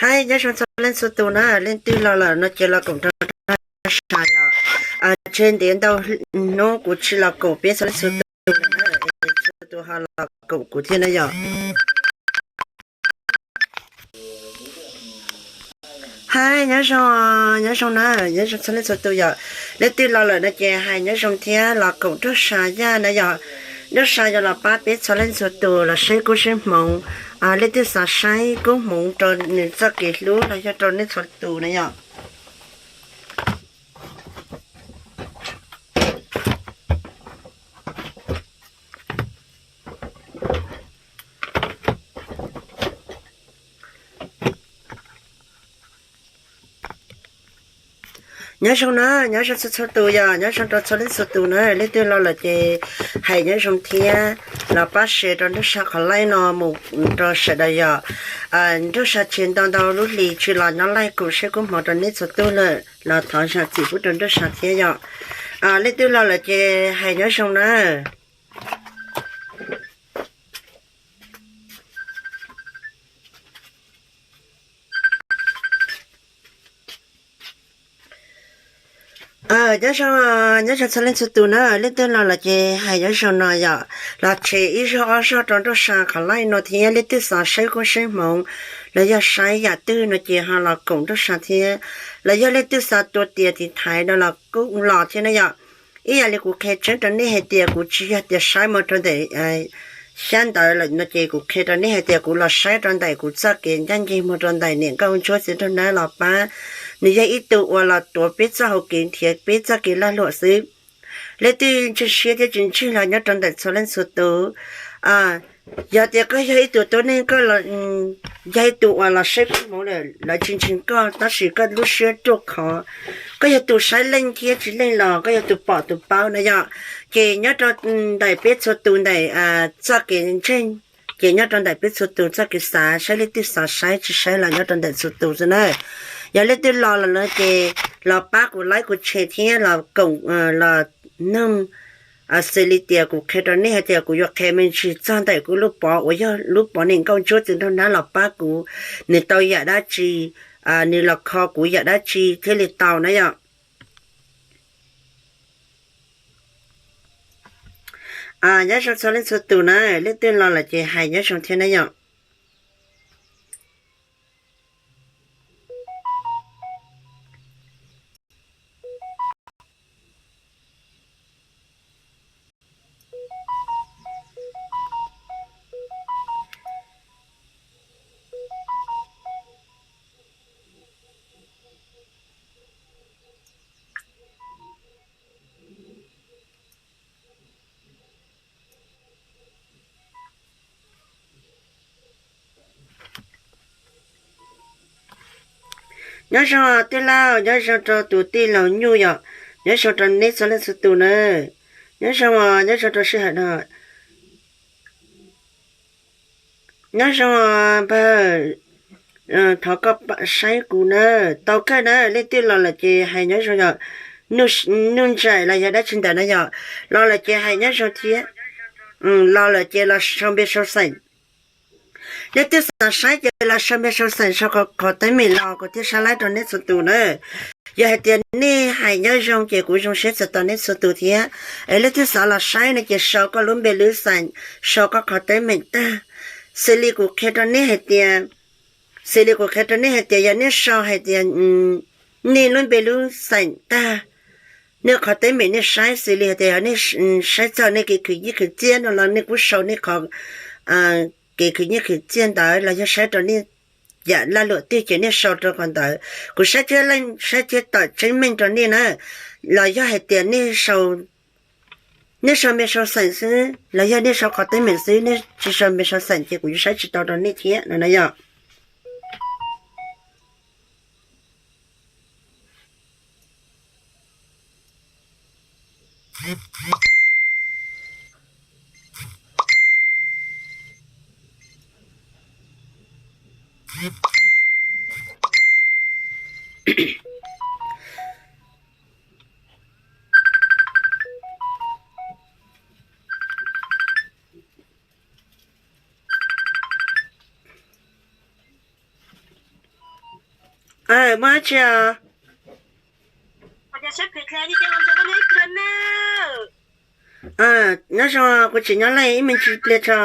Hais nyob zoo txhua leej txhua tus na, leej twg los lawm no ces los koom rau sas yom. Tseg ntev ntau hnub kuv tsis los koom peb txhua leej txhua tus lawm na, txhua tus ho los koom kuv thiab na yom. Hais nyob zoo, nyob zoo na, nyob zoo txhua leej txhua tus yom. Leej twg los lawm no ces hais nyob zoo thiab los koom nraug sas yaj na yom. Nraug sas yog los pab peb txhua leej txhua tus los saib kub saib hmoov. Leej twg xav saib kub hmoov rau nws txoj kev hlub los yog rau nej txhua tus na yom. Nyob zoo na, nyob zoo txhua txhua tus yom, nyob zoo rau txhua leej txhua tus na, leej twg los lawm ces hais nyob zoo thiab los pab share rau nraug sas qhov live no mus rau sawv daws yom. Nraug sas tseg ntau ntau lub hlis tsis los nyob live koom saib kub hmoov rau nej txhua tus lawm los thov zam txim pub rau nraug sas thiab yom. Leej twg los lawm ces hais nyob zoo na. Nyob zoo, nyob zoo txhua leej txhua tus na, leej twg los lawm ces hais nyob zoo no yom, los tseg ib zaug ob zaug rau nraug sas qhov live no thiab leej twg xav saib kub saib hmoov los yog saib yam twg no ces ho los koom nraug sas thiab, los yog leej twg xav tua tias tiv thaiv no los kuj los thiab na yom. Ib yam li kuv qhia tseeb rau nej hais tias kuv tsis yog tias saib mus rau ntawm xyab ntawv lawm no ces kuv qhia rau nej hais tias kuv los saib rau ntawm kuv txoj kev ncaj ncees mus rau ntawm niam nkauj ntsuab txiv nraug nab los pab. Nws yog ib tug uas los tuav peb txoj hau kev nrhiav peb txoj kev lag luam xwb. Leej twg ntseeg siab thiab tsis ntseeg los nyob rau ntawm txhua leej txhua tus. Yog tias koj yog ib tug tuab neeg, koj yog ib tug uas los saib kub hmoov lawm lawv tsis ntseeg koj tab sis koj lub siab ruaj khov, koj yog tus saib leej thiab tsis leej los koj yog tus pom tus paub na yom. Ces nyob rau ntawm peb txhua tus ntawm txoj kev ntseeg, ces nyob rau ntawm peb txhua tus txoj kev xav, saib leej twg xav saib tsis saib los nyob rau ntawm txhua tus xwb na. Yog leej twg los lawm no ces los pab kuv like kuv share thiab los koom los nug. Xws li tias kuv qhia rau nej hais tias kuv yuav qhia me ntsis txog ntawm kuv lub pov uas yog lub pov niam nkauj ntsuab txiv nraug nab los pab kuv, nws tau yam dab tsi, nws los kho kuv yam dab tsi thiaj li tau na yom. Nyob zoo txhua leej txhua tus na, leej twg los lawm ces hais nyob zoo thiab na yom. Nyob zoo tij laug, nyob zoo rau tus tij laug Nyuj yom, nyob zoo rau neb txhua leej txhua tus na. Nyob zoo, nyob zoo rau sij hawm no. Nyob zoo npawg, thov koj saib kuv na. Tau kawg na, leej twg los lawm ces hais nyob zoo yom. Nuj Nraim los yog dab tsi ntawd na yom, los lawm ces hais nyob zoo thiab. Los lawm ces los sau npe sau xeem. Leej twg xav saib ces los sau npe sau xeem sau qhov teeb meem los kuv thiaj sab laib rau neb txhua tus na. Yog hais tias nej hais nyob zoo ces kuv zoo siab txais tos neb txhua tus thiab. Es leej twg xav los saib no ces sau koj lub npe lub xeem, sau koj qhov teeb meem tag. Xws li kuv qhia rau nej hais tias, xws li kuv qhia rau nej hais tias yog nej sau hais tias nej lub npe lub xeem tag, nej qhov teeb meem nej saib xws li hais tias yog nej saib txog nej kev khwv nyiaj khwv txiaj no los nej kuj sau nej qhov kev khwv nyiaj khwv txiaj ntawd los yog saib rau nej yam laj luam twg ces nej sau rau qhov ntawd. Kuv saib thiab leej saib thiab tawm tseeb meej rau nej na. Los yog hais tias nej sau npe sau xeem xwb los yog nej sau qhov teeb meem xwb, nej tsis sau npe sau xeem ces kuv yuav saib tsis tau rau nej thiab no na yom. Muaj dab tsi os? Nyob zoo, kuv tseem nyob li ib me ntsis pliag tso.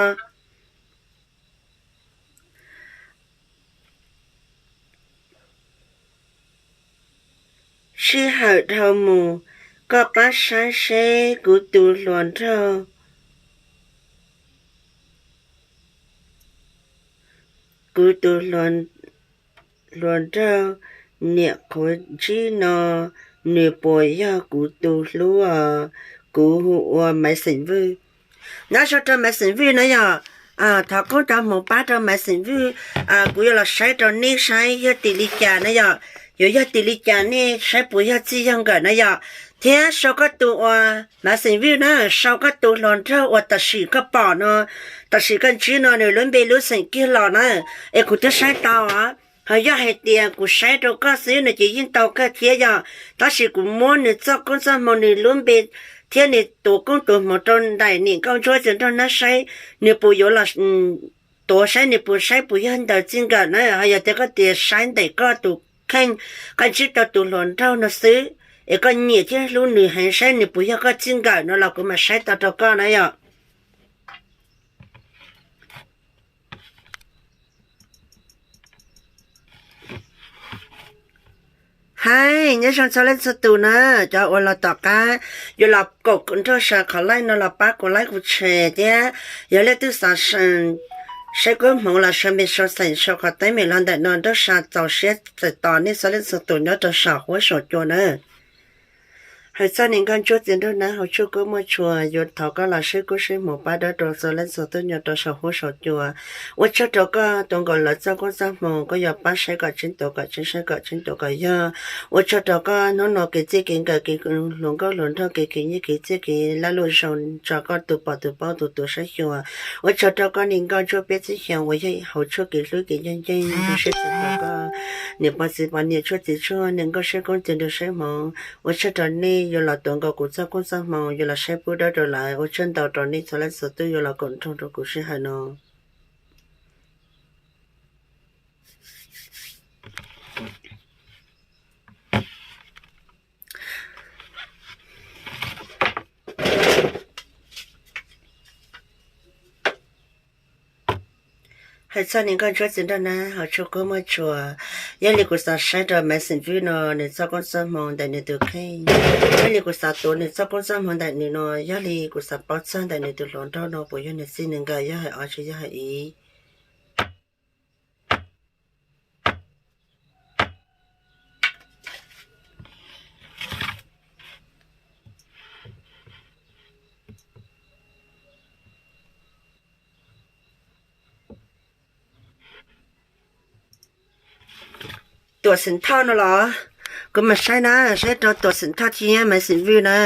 Sij hawm dhau mus, koj pab saib seb kuv tus hluas nraug, kuv tus hluas nraug niam qhuav ntsib no, nws puas yog kuv tus hlub os? Kuv hu ua Maiv Xeem Vwj. Nyob zoo rau Maiv Xeem Vwj na yom. Thov koob cov hmoov pab rau Maiv Xeem Vwj. Kuv yuav los saib rau nej saib yog tim li cas na yom. Yuav yog tim li cas nej saib puas yog txij yog nkawm na yom. Thiab sau koj tus uas Maiv Xeem Vwj na, sau koj tus hluas nraug uas tam sim koj pom no, tam sim koj ntsib no nws lub npe lub xeem kiag los na, es kuv thiaj saib tau os. Ho yog hais tias kuv saib rau koj xwb no ces yeej tau kawg thiab yom, tab sis kuv muab nws txoj koob txoj hmoov, nws lub npe thiab nws tus koob tus hmoov rau ntawm niam nkauj ntsuab txiv nraug nab saib, nws puas yuav los tuav saib nws puas saib puas yog ntawm txij nkawm na. Ho yog tias koj tias saib ntawm koj tus kheej, koj ntsib tau tus hluas nraug no xwb, es koj nyiam thiab hlub nws heev, saib nws puas yog koj txij nkawm no los kuv mam saib tau rau koj na yom. Hais nyob zoo txhua leej txhua tus na, cov uas los tom qab yuav los koom nrog sav qhov like no los pab kuv like kuv share thiab. Yog leej twg xav saib koob hmoov los sau npe sau xeem sau qhov teeb meem los ntawm no nrog sav txaus siab txais tos nej txhua leej txhua tus nyob rau saum huab saum cua na. Hais txog niam nkauj ntsuab txiv nraug nab hauv tshuaj koob muaj tshua yuav thov koj los saib koob saib hmoov pab dawb rau txhua leej txhua tus nyob rau saum huab saum cua. Ua tsaug rau koj tuav nkaus lawv txoj koob txoj hmoov, koj yuav pab saib kom tseeb tuav kom tseeb saib kom tseeb tuav kom yog. Ua tsaug rau koj hnub no kev txij kev nkawm kev hluas nkauj hluas nraug kev khwv nyiaj khwv txiaj kev laj luam zoo tso koj tus pom tus paub tus tuav saib xyuas. Ua tsaug rau koj niam nkauj ntsuab peb txhiab xyoo uas yog hauv tshuaj kev hlub kev ncaj ncees, siab txim rau koj niam pog txiv pog niam tshuaj txiv tshuaj niam nkauj saib koob txiv nraug saib hmoov. Ua tsaug rau nej yuav los tuav nkaus kuv txoj koob txoj hmoov, yuav los saib pub dawb rau lawv. Ua tsaug ntau rau nej txhua leej txhua tus yuav los koom nrog rau kuv sij hawm no. Hais txog niam nkauj ntsuab txiv nraug nab hauv tshuaj koob muaj tshua, yog li kuv xav saib rau Maiv Xeem Vwj no nws txoj koob txoj hmoov ntawm nws tus kheej, yog li kuv xav tuav nws txoj koob txoj hmoov ntawm nws no, yog li kuv xav paub txog ntawm nws tus hluas nraug no puas yog nws txij nws nkawm, yog hais ob tsis yog hais ib. Tuam Xeem Thoj no los? Kuv mam saib na, saib rau Tuam Xeem Thoj thiab Maiv Xeem Vwj na.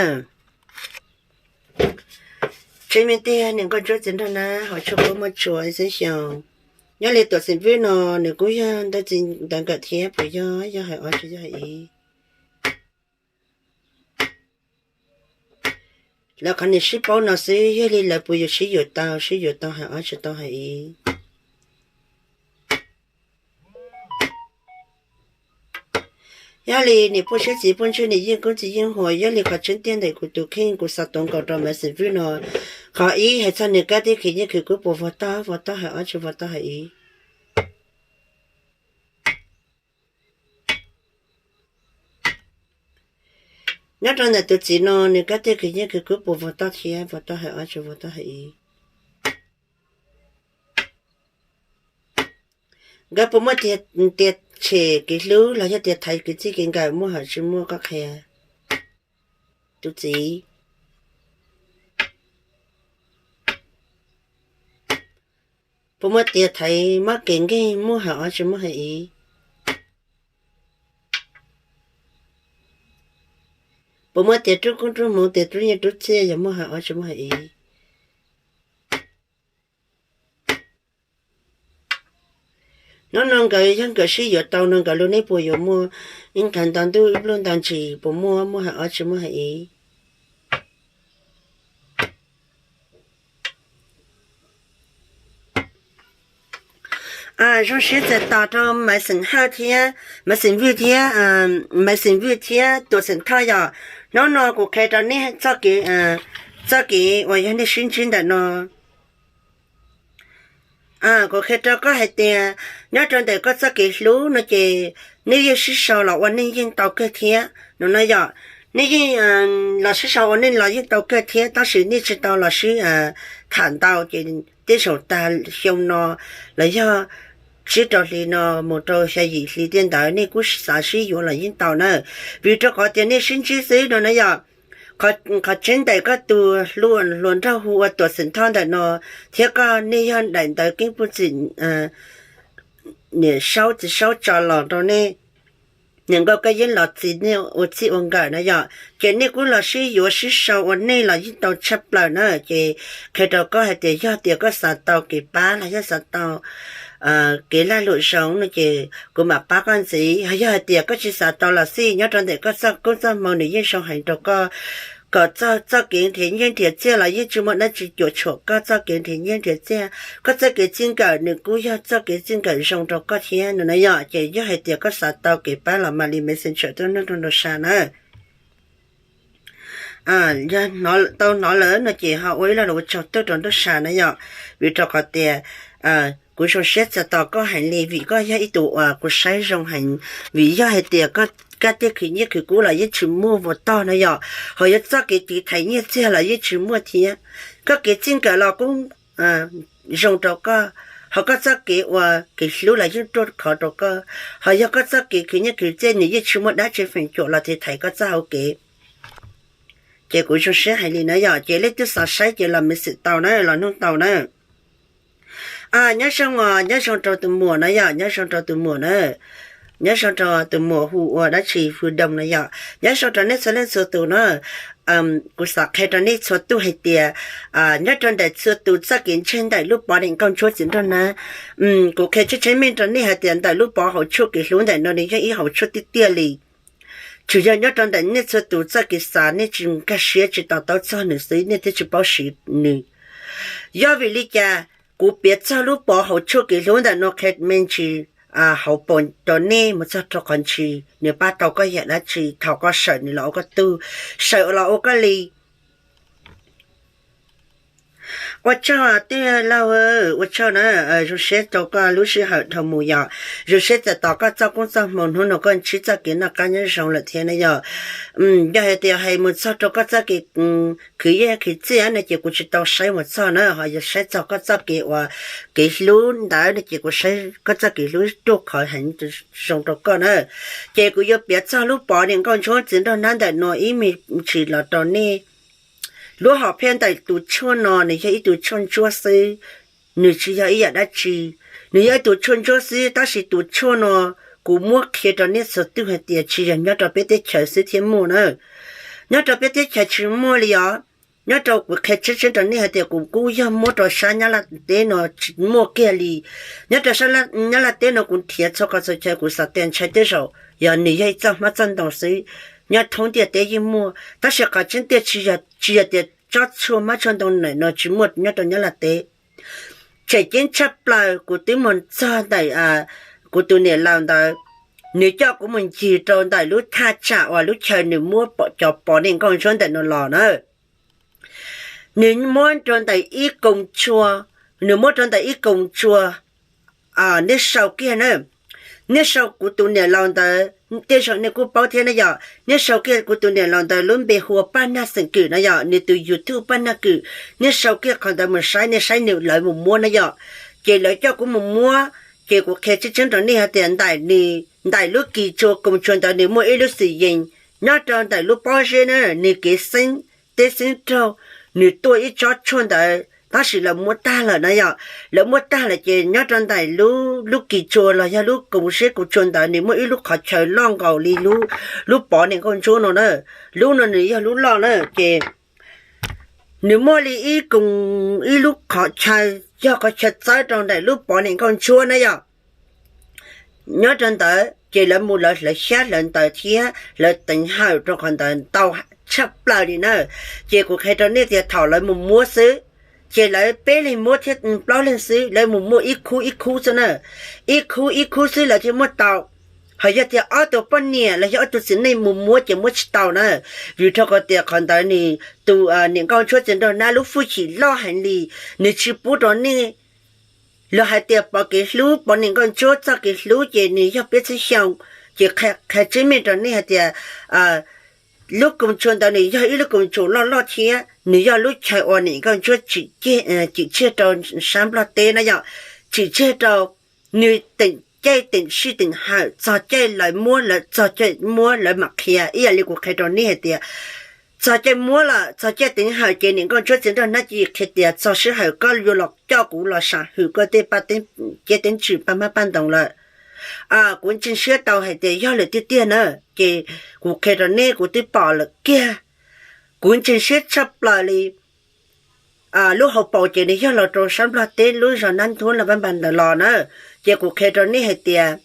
Tseeb me tiag niam nkauj ntsuab txiv nraug nab hauv tshuaj koob muaj tshua ib txhiab xyoo. Nyob li Tuam Xeem Vwj no nws kuj yog ntawv txiv ntawv nkawm thiab puas yog, yog hais ob tsis yog hais ib. Lawv qhov niam sib paub no xwb, yog li lawv puas yuav sib yuav tau, sib yuav tau hais ob tsis tau hais ib. Yog li niam poj siab txiv poj ntsej niam yeej koob txiv yeej huas, yog li qhov tseeb tiag ntawm kuv tus kheej kuv xav tuav nkaus rau Maiv Xeem Vwj no, qhov ib hais txog nws kab tib khwv nyiaj khwv kub puas vog tag, vog tag hais ob tsis vog tag hais ib. Nyob rau ntawm tus txiv no nws kab tib khwv nyiaj khwv kub puas vog tag thiab vog tag hais ob tsis vog tag hais ib. Nkawd puas muaj tiag tias tshem kev hlub los yog tias thaiv kev txij kev nkawm muaj hais tsis muaj koj qhia tus txiv. Puas muaj tias thaiv mob kev nkeeg muaj hais ob tsis muaj hais ib. Puas muaj tias rub koob rub hmoov tias rub nyiaj rub txiaj yog muaj hais ob tsis muaj hais ib. Hnub no nkawd yog nkawd sib yuav tau no nkawd lub neej puas yuav muaj ib nqhis nto ntuj ib npluj nto ntsis puas muaj, muaj hais ob tsis muaj hais ib. Zoo siab txais tos rau Maiv Xeem Hawj thiab, Maiv Xeem Vwj thiab, Maiv Xeem Vwj thiab Tuam Xeem Thoj yom. Hnub no kuv qhia rau nej txoj kev, txoj kev uas yog nej sib ntsib ntawm no. Kuv qhia rau koj hais tias nyob rau ntawm koj txoj kev hlub no ces nej yeej sib sau los ua neej yeej tau kawg thiab no na yom. Nej yeej los sib sau ua neej los yeej tau kawg thiab, tab sis nej tsis tau los sib tham ntau ces tej zaum tag xyoo no los yog tsib rau hli no mus rau xya yim hli tej ntawd nej kuj xav sib yuav los yeej tau na. Vim rau qhov tias nej sib ntsib xwb no na yom. Qhov tseeb ntawm koj tus hluas nraug hu ua Tuam Xeem Thoj ntawm no thiab koj, nej yog daim ntawv keeb puj txim niam saub txiv saub tso los rau nej, niam nkauj koj yeej los txi nej ua txij ua nkawm na yom. Ces nej kuj los sib yuav sib sau ua neej los yeej tau tshaj plaws na. Ces qhia rau koj hais tias yog tias koj xav tau kev pab los yog xav tau kev lag luam zoo no ces kuv mam pab koj ntxiv. Ho yog hais tias koj tsis xav tau los xij, nyob rau ntawm koj txoj koob txoj hmoo nws yeej zoo heev rau koj, kom txoj kev nrhiav nyiaj nrhiav txiaj los yeej tsis muaj dab tsi cuam tshuam koj txoj kev nrhiav nyiaj nrhiav txiaj. Koj txoj kev txij nkawm nws kuj yog txoj kev txij nkawm zoo rau koj thiab no na yom. Ces yog hais tias koj xav tau kev pab los mam li Messenger tuaj nrog rau Nraug Sa na. Yog tau hnov lawm no ces ho ua ib lo lus ua tsaug tuaj rau Nraug Sa na yom. Vim rau qhov tias kuv zoo siab txais tos koj heev li vim koj yog ib tug uas kuv saib zoo heev. Vim yog hais tias koj tej khwv nyiaj khwv kub los yeej tsis muaj vuas tog no yom, ho yog txoj kev tiv thaiv nyiaj txiag los yeej tsis muaj thiab. Koj kev txij nkawm los kuj zoo rau koj, ho koj txoj kev ua kev hlub los yeej ruaj khov rau koj, ho yog koj txoj kev khwv nyiaj khwv txiaj nws yeej tsis muaj dab tsi feem cuam los tiv thaiv koj txoj hauv kev. Ces kuv zoo siab heev li na yom. Ces leej twg xav saib ces los Messenger tau na, los nug tau na. Nyob zoo os, nyob zoo rau tus muam na yom, nyob zoo rau tus muam na. Nyob zoo rau tus muam hu ua dab tsi, hu Doo na yom. Nyob zoo rau nej txhua leej txhua tus na. Kuv xav qhia rau nej txhua tus hais tias nyob rau ntawm txhua tus txoj kev ntseeg ntawm lub pov niam nkauj ntsuab txiv nraug nab, kuv qhia tseeb tseeb meej rau nej hais tias ntawm lub pov hauv tshuaj kev hlub ntawm no nws yog ib hauv tshuaj tiag tiag li. Tsuas yog nyob rau ntawm nej txhua tus txoj kev xav nej tsis nkag siab tsis to taub txog nws xwb nej thiaj tsis paub siv nws. Yog vim li cas kuv piav txog lub pov hauv tshuaj kev hlub ntawm no qhia me ntsis hauv paus rau nej mus txog rau qhov ntsis, nws pab tau koj yam dab tsi thaum koj sawm nws los ua koj tug, sawm los ua koj li. Ua tsaug tij laug, ua tsaug na. Zoo siab rau koj lub sij hawm dhau mus yom. Zoo siab txais tos koj txoj koob txoj hmoo hnub no koj ntsib txoj kev noj qab nyob zoo lawm thiab na yom. Yog hais tias hais mus txog rau koj txoj kev khwv nyiaj khwv txiaj no ces kuv tsis tau saib mus txog na, ho yog saib txog koj txoj kev uas kev hlub ntawd no ces kuv saib koj txoj kev hlub ruaj khov heev zoo rau koj na. Ces kuv yuav piav txog lub pov niam nkauj ntsuab txiv nraug nab ntawm no ib me ntsis los rau nej. Lub hom phiaj ntawm tus tshuaj no nws yog ib tug tshuaj ntsuab xwb, nws tsis yog ib yam dab tsi. Nws yog ib tug tshuaj ntsuab xwb, tab sis tus tshuaj no kuv muab qhia rau nej txhua tus hais tias tsis yog nyob rau peb teb chaws xwb thiaj muaj na. Nyob rau peb teb chaws tsis muaj li os. Nyob rau kuv qhia tseeb tseeb rau nej hais tias kuv kuj yog muab rau sab Nyab Laj teb no tsis muaj kiag li. Nyob rau sab Nyab Laj teb no kuv nrhiav txhua qhov txhua chaw kuv xav tias ntshai tej zaum yog nws yog ib txoj hmab txoj ntoo xwb, nyob thoob ntiaj teb yeej muaj, tab sis qhov tseeb tiag tsis yog tias tsob tshuaj hmab tshuaj ntoo ntawm no tsis muaj nyob rau Nyab Laj teb. Tseem ceeb tshaj plaws kuv twb mus txog ntawm kuv tus niam laus ntawd, nws coj kuv mus ncig rau ntawm lub thaj tsam uas lub chaw nws muab cov pov niam nkauj ntsuab ntawm no los na. Nws muab rau ntawm ib koos tsua, nws muab rau ntawm ib koos tsua, nej sau kiag na. Nej sau kuv tus niam laus ntawd, tej zaum nej kuj paub thiab na yom. Nej sau kiag kuv tus niam laus ntawd lub npe hu ua Paj Nag xeem Kwm na yom, nws tus YouTube Paj Nag Kwm. Nej sau kiag qhov ntawd mus saib, nej saib nws lawv mus muab na yom. Ces lawv coj kuv mus muab, ces kuv qhia tseeb tseeb rau nej hais tias ntawm nws, ntawm lub kis tsua koos tsua ntawd nws muaj ib lub xim yees, nyob rau ntawm lub pob zeb na, nws kev xeeb teb xeeb raug, nws tuaj ib tsob tshuaj ntawd tab sis lawv muab tag lawm na yom. Lawv muab tag lawm ces nyob rau ntawm lub kis tsua los yog lub koos zeb koos tsua ntawd nws muaj ib lub qhov chaw loj nkaus li lub pov niam nkauj ntsuab no na. Lub no nws yog lub loj na, ces nws muaj li ib koos, ib lub qhov chaw, yog qhov chaw txawb rau ntawm lub pov niam nkauj ntsuab na yom. Nyob rau ntawd ces lawv mus lawv hlawv xyab hlawv ntawv thiab hlawv teev hawm rau qhov ntawd ntau tshaj plaws li na. Ces kuv qhia rau nej tias thaum lawv mus muab xwb, ces lawv peb leeg muab thiab plaub leeg xwb, lawv mus muaj ib khub ib khub xwb na, ib khub ib khub xwb lawv thiaj muab tau. Ho yog tias ob tug poj niam los yog ob tug txiv neej mus muab ces muab tsis tau na, vim rau qhov tias qhov ntawd nws tus niam nkauj ntsuab txiv nraug nab lub hwj chim loj heev li, nws tsis pub rau nej. Luag hais tias pov kev hlub, pov niam nkauj ntsuab txoj kev hlub ces nws yog peb txhiab xyoo. Ces qhia tseeb meej rau nej hais tias lub koom tshua ntawd nws yog ib lub koom tshua loj loj thiab nws yog lub chaw uas niam nkauj ntsuab tsim tseg rau sab Nplog teb na yom, tsim tseg rau nws teem caij teem sij teem hawm, txog caij lawv muab lawv txog caij muab lawv mam qhia, ib yam li kuv qhia rau nej hais tias txog caij muab lawm, txog caij teem hawm ces niam nkauj ntsuab txiv nraug nab cia li qhia tias txog sij hawm koj yuav los coj kuv los sam hwm koj tej paj teeb tswm paj hmab paj ntoos lawm. Kuv ntseeg siab tau hais tias yog lawm tiag tiag na, ces kuv qhia rau nej kuv twb pom lawm kiag. Kuv ntseeg siab tshaj plaws li lub hauv paus ces nws yog los rau sab Nplog teb lub zos Nab Nthuab Los Vaj Npas ntawd los na. Ces kuv qhia rau nej hais tias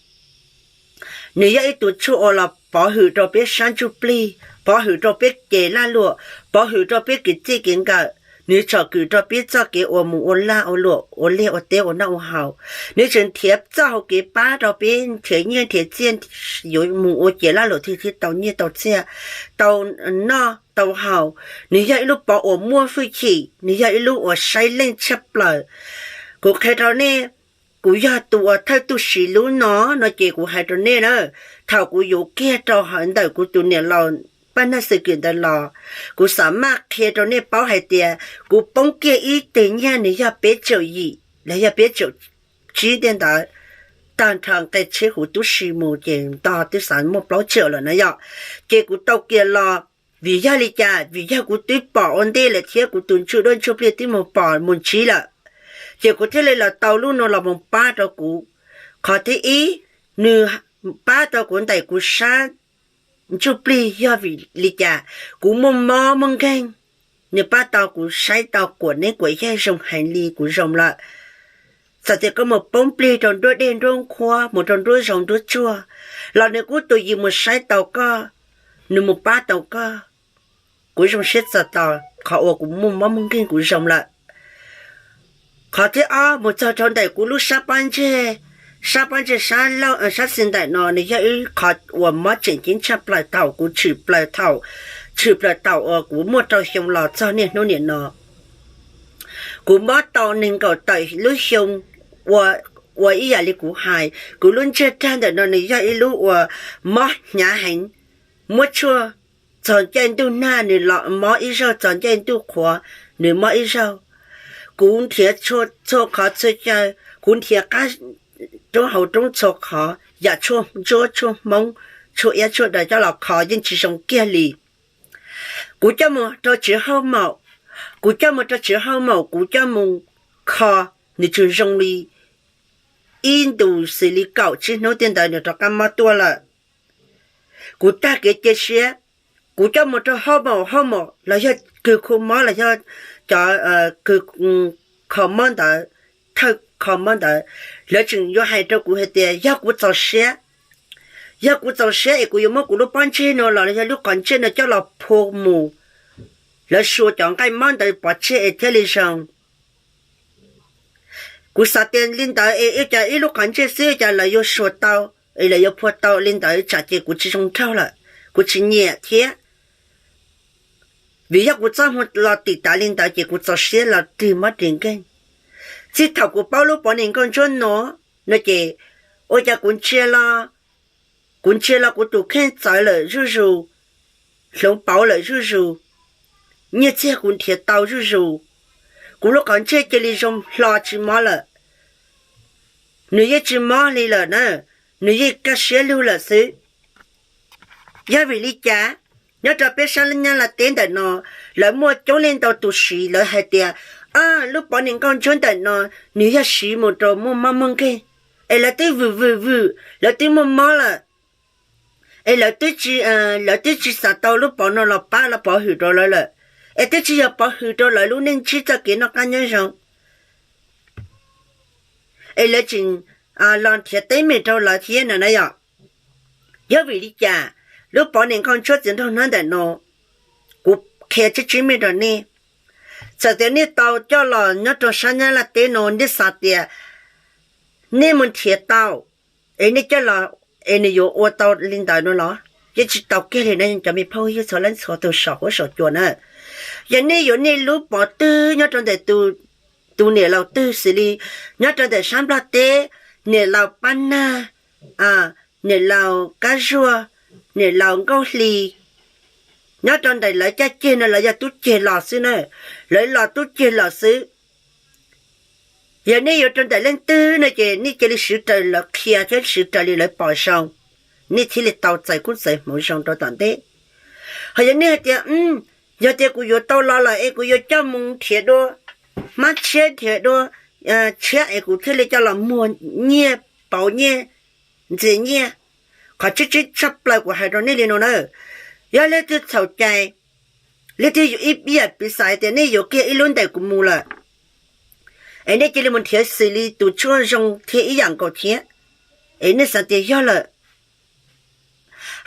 nws yog ib tug tshuaj uas los pov hwm rau peb sab ntsuj plig, pov hwm rau peb kev lag luam, pov hwm rau peb kev txij kev nkawm. Nws tsom kwm rau peb txoj kev uas mus ua lag ua luam, ua liaj ua teb, ua noj ua haus. Nws tseem nrhiav txoj hau kev pab rau peb nrhiav nyiaj nrhiav txiaj yuav mus ua ciav lag luam thiaj thiaj tau nyiaj tau txiaj, tau noj tau haus. Nws yog ib lub pov uas muaj hwj chim, nws yog ib lub uas saib leej tshaj plaws. Kuv qhia rau nej, kuv yog tus uas thawj tub siv lub no no ces kuv hais rau nej na, thaum kuv yuav kiag rau hauv ntawm kuv tus niam laus Paj Nag Xwm Kwm ntawd los, kuv xav maj qhia rau nej paub hais tias kuv poob kiag ib teg nyiaj nws yog peb tsaum yim los yog peb tsaum tsib tej ntawd, tag nrho nqe tsheb huv tub si mus ces nto twb xav muaj plaub tsaum lawm na yom. Ces kuv tau kiag los, vim yog li cas? Vim yog kuv twb pom ua ntej lawm thiab kuv tus ntsuj duab ntsuj plig twb mus pom mus ntsib lawm, ces kuv thiaj li los tau lub no los mus pab rau kuv. Qhov thib ib, nws pab tau kuv ntaim kuv sab ntsuj plig yog vim li cas? Kuv muaj mob muaj nkeeg, nws pab tau kuv saib tau kuam neb kuam yaig zoo heev li kuv zoo lawm. Txawm tias koj mus poob plig rau nruab dej nruab qhuab mus rau nruab zoov nruab tsuag los nws kuj tus yim mus saib tau koj, nws mus pab tau koj. Kuv zoo siab txog tau qhov uas kuv muaj mob muaj nkeeg kuv zoo lawm. Qhov thib ob, mus txog rau ntawm kuv lub sab pob ntseg, sab pob ntseg sab xis ntawm no nws yog ib qho uas mob tseem ceeb tshaj plaws thaum kuv tshwm plaws thaum, tshwm plaws thaum uas kuv muaj rau xyoo los txog niaj hnub niam no. Kuv mob tau nees nkaum tawm lub xyoo, ua ib yam li kuv hais, kuv lub ntsej rag ntawm no nws yog ib lub uas mob hnyav heev, muab tshuaj txog ncaij ntuj nag nws los mob ib zaug, txog ncaij ntuj qhuav nws mob ib zaug. Kuv nrhiav txhua qhov txhua chaw, kuv nrhiav qab roob hauv roob txhua qhov, yam tshuaj ntsuab tshuaj hmoob, tshuaj iab tshuaj daws coj los kho yeej tsis zoo kiag li. Kuv coj mus rau tsev hauj maum, kuv coj mus rau tsev hauj maum kuv coj mus kho, nws tsuas zoo li ib ntus xws li kaum tsib hnub tej ntawd nws rov qab mob tuaj lawm. Kuv tag kev cia siab, kuv coj mus rau hauj maum, hauj maum los yog kws khu mob los yog cov kws kho mob ntawd, thawj kho mob ntawd, lawv tseem yuav hais rau kuv hais tias yog kuv txaus siab, yog kuv txaus siab es kuv yuav muab kuv lub pob ntseg no los yog lub qhov ntsej no coj los phua mus, lawv sua cov nqaij mob ntawd pov tseg es thiaj li zoo. Kuv xav tias li ntawd es ua cas ib lub qhov ntsej xwb ua cas lawv yuav sua tau, es lawv yuav phua tau li ntawd tsam ces kuv tsis zoo nraug lawm, kuv tsis nyiam thiab. Vim yog kuv txoj hmoo los tim tav li ntawd ces kuv txaus siab los ris mob ris nkeeg. Txij thaum kuv paub lub pov niam nkauj ntsuab no, no ces ua cas kuv ntsia los, kuv ntsia los kuv tus kheej txawv lawm zuj zus, hloov pauv lawm zuj zus, nyiaj txiag kuv nrhiav tau zuj zus, kuv lub qhov ntsej cia li zoo hlo tsis mob lawm. Nws yeej tsis mob li lawm na, nws yeej kaj siab lug lawm xwb. Yog vim li cas? Nyob rau peb sab Nyab Laj teb ntawm no, lawv muaj coob leej ntau tus siv lawv hais tias lub pov niam nkauj ntsuab ntawm no nws yog siv mus rau muaj mob muaj nkeeg, es lawv twb vwm vwm vwm, lawv twb muaj mob lawm, es lawv twb tsis xav tau lub pov no los pab los pov hwm rau lawv lawm, es twb tsis yog pov hwm rau lawv lub neej ntsib txoj kev noj qab nyob zoo, es lawv tseem los nrhiav teeb meem rau lawv thiab no na yom. Yog vim li cas lub pov niam nkauj ntsuab txiv nraug nab ntawm no? Kuv qhia tsib tsib meej rau nej. Txawm tias nej tau coj los nyob rau sab Nyab Laj teb no, nej xav tias nej mus nrhiav tau es nej coj los es nws yuav ua tau li ntawd no los? Yeej tsis tau kiag li na cov me phooj ywg txhua leej txhua tus saum huab saum cua na. Yog nej yuav nej lub pov twg nyob rau ntawm tus niam laus twg xws li nyob rau ntawm sab Nplog teb, niam laus Pab Nag, niam laus Kab Zuag, niam laus Nkauj Hli, nyob rau ntawm lawv caj ceg no lawv yog tub ceg los xwb na, lawv los tub ceg los xwb. Yog nej yuav rau ntawm leej twg no ces nej cia li siv raws lawv qhia thiab siv raws li lawv pom zoo, nej thiaj li tau txais koob txais hmoov zoo rau tom ntej. Ho yog nej hais tias, yog tias kuv yuav tau los lawm es kuv yuav coj mus nrhiav dua hmab tshiab nrhiav dua tshiab es kuv thiaj li coj los muag nyiaj pauv nyiaj ntxias nyiaj. Qhov tseeb tseeb tshaj plaws kuv hais rau nej li no na, yog leej twg txhaum cai, leej twg yuav ib yam piv xam hais tias nej yuav kiag ib lub ntes kuv mus lawm, es nej cia li mus nrhiav xws li tus tshuaj zoo thiab ib yam nkaus thiab, es nej xav tias yog lawm.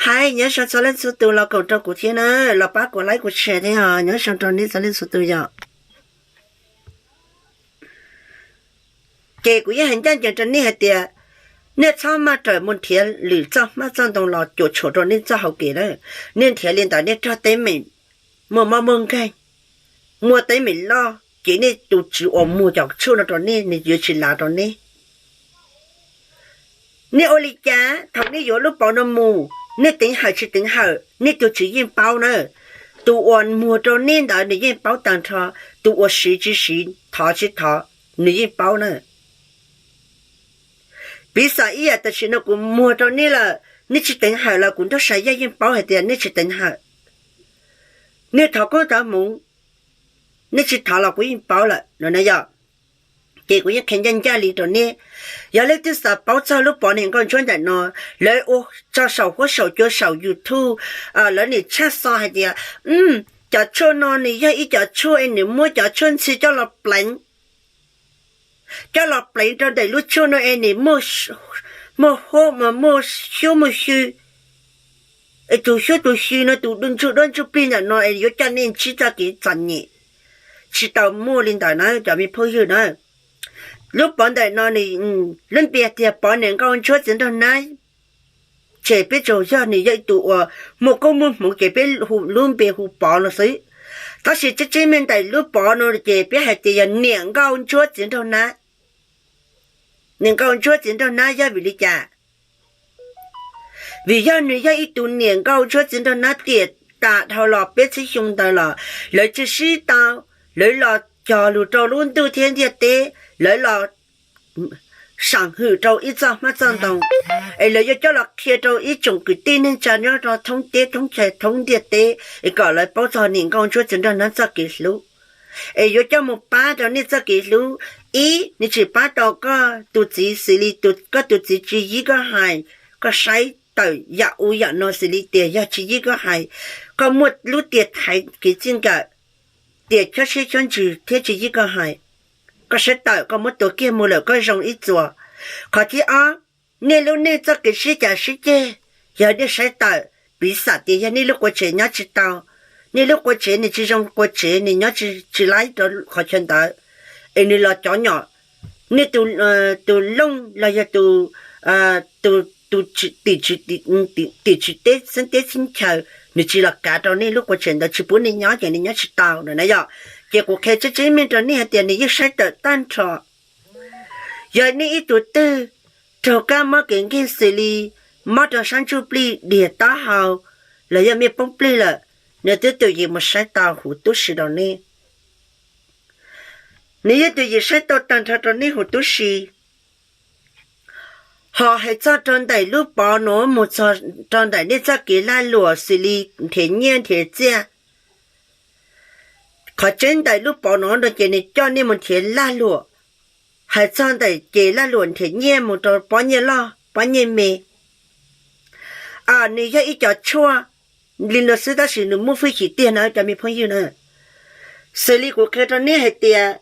Hais nyob zoo txhua leej txhua tus los koom rau kuv thiab na, los pab kuv like kuv share thiab os, nyob zoo rau nej txhua leej txhua tus yom. Ces kuv yeej hais ncaj ncees rau nej hais tias, nej txhob maj rawm mus nrhiav lwm txoj hmab txoj ntoo los cuam tshuam rau nej txoj hau kev na. Nej nrhiav li ntawd nej raug teeb meem, muaj mob muaj nkeeg, muaj teeb meem loj, ces nej tus tswv uas muag cov tshuaj no rau nej, nws yuav tsis lav rau nej. Nej ua li cas thaum nej yuav lub pov no mus, nej teev hawm tsis teev hawm nej tus tswv yeej paub na. Tus uas muag rau nej ntawd nws yeej paub tag nrho, tus uas siv tsis siv thov tsis thov nws yeej paub na. Piv xam ib yam tam sim no kuv muag rau nej lawm, nej tsis teev hawm los kuv nrog Sai Yaj yeej paub hais tias nej tsis teev hawm. Nej thov koob thov hmoov, nej tsis thov los kuv yeej paub lawm no na yom. Ces kuv yeej qhia ncaj ncaj li rau nej, yog leej twg xav paub txog lub pov niam nkauj ntsuab ntawm no, lawv ua tso saum huab saum cua saum YouTube, lawv nim tshaj xo hais tias, cov tshuaj no nws yog ib cov tshuaj es nws muab cov tshuaj ntxhw coj los pleev, coj los pleev rau ntawm lub tshuaj no es nws muaj huab mas muaj xyub muaj xyw, es tus xyub tus xyw no tus ntsuj duab ntsuj plig ntawm no es yuav coj nej ntsib txoj kev txom nyem, tsis tau muaj li ntawd na cov me phooj ywg na. Lub pov ntawm no nws lub npe tias pov niam nkauj ntsuab txiv nraug nab, ces peb tsuas yog nws yog ib tug uas muaj koob muaj hmoov ces peb hu lub npe hu pov no xwb. Tab sis tseeb tseeb me ntawm lub pov no ces peb hais tias yog niam nkauj ntsuab txiv nraug nab. Niam nkauj ntsuab txiv nraug nab yog vim li cas? Vim yog nws yog ib tug niam nkauj ntsuab txiv nraug nab tiam tas dhau los peb txhiab xyoo ntawd los lawv tsis sib tau, lawv los cog lus rau lub ntuj thiab ntiaj teb, lawv los sam hwm rau ib txoj hmab txoj ntoo, es lawv yuav coj los qhia rau ib tsoom kwv tij neej tsa nyob rau thoob teb thoob chaw thoob ntiaj teb es kom lawv paub txog niam nkauj ntsuab txiv nraug nab txoj kev hlub, es yuav coj mus pab rau nej txoj kev hlub. Ib, nws tsis pab tau koj tus txiv xws li koj tus txiv tsis yib koj hais, koj saib tawm yam u yam no xws li tias yog tsis yib koj hais, koj muaj lub tias thaiv kev txij nkawm, tias chob siab chob ntsws thiab tsis yib koj hais, koj saib tawm koj muab tua kiag mus lawm koj zoo ib txuas. Qhov thib ob, nej lub neej txoj kev sib cav sib ceg, yog nej saib tawm, piv xam tias yog nej lub qua tsev nyob tsis tau, nej lub qua tsev nws tsis zoo qua tsev nws nyob tsis laib rau qhov chaw ntawd, es nws los cov nyom, nej tus looj los yog tus tim tswv teb xeeb teb xeeb chaw, nws tsis los kav rau nej lub qua tsev ntawd tsis pub nej nyob ces nej nyob tsis tau no na yom. Ces kuv qhia tseeb tseeb meej rau nej hais tias nws yeej saib tawm tag nrho. Yog nej ib tug twg raug kab mob kev nkeeg xws li mob rau sab ntsuj plig diag taub hau los yog mej poob plig lawm, nws twb tus yim mus saib tau huv tub si rau nej. Nws yeej tus yim saib tau tag nrho rau nej huv tub si. Ho hais txog rau ntawm lub pov nuav mus txog rau ntawm nej txoj kev lag luam xws li nrhiav nyiaj nrhiav txiaj, qhov tseeb ntawm lub pov nuav no ces nws coj nej mus nrhiav lag luam. Hais txog ntawm ces lag luam nrhiav nyiaj mus rau pob nyiaj loj pob nyiaj me, nws yog ib co tshuaj li no xwb tab sis nws muaj hwj chim tiag na cov me phooj ywg na. Xws li kuv qhia rau nej hais tias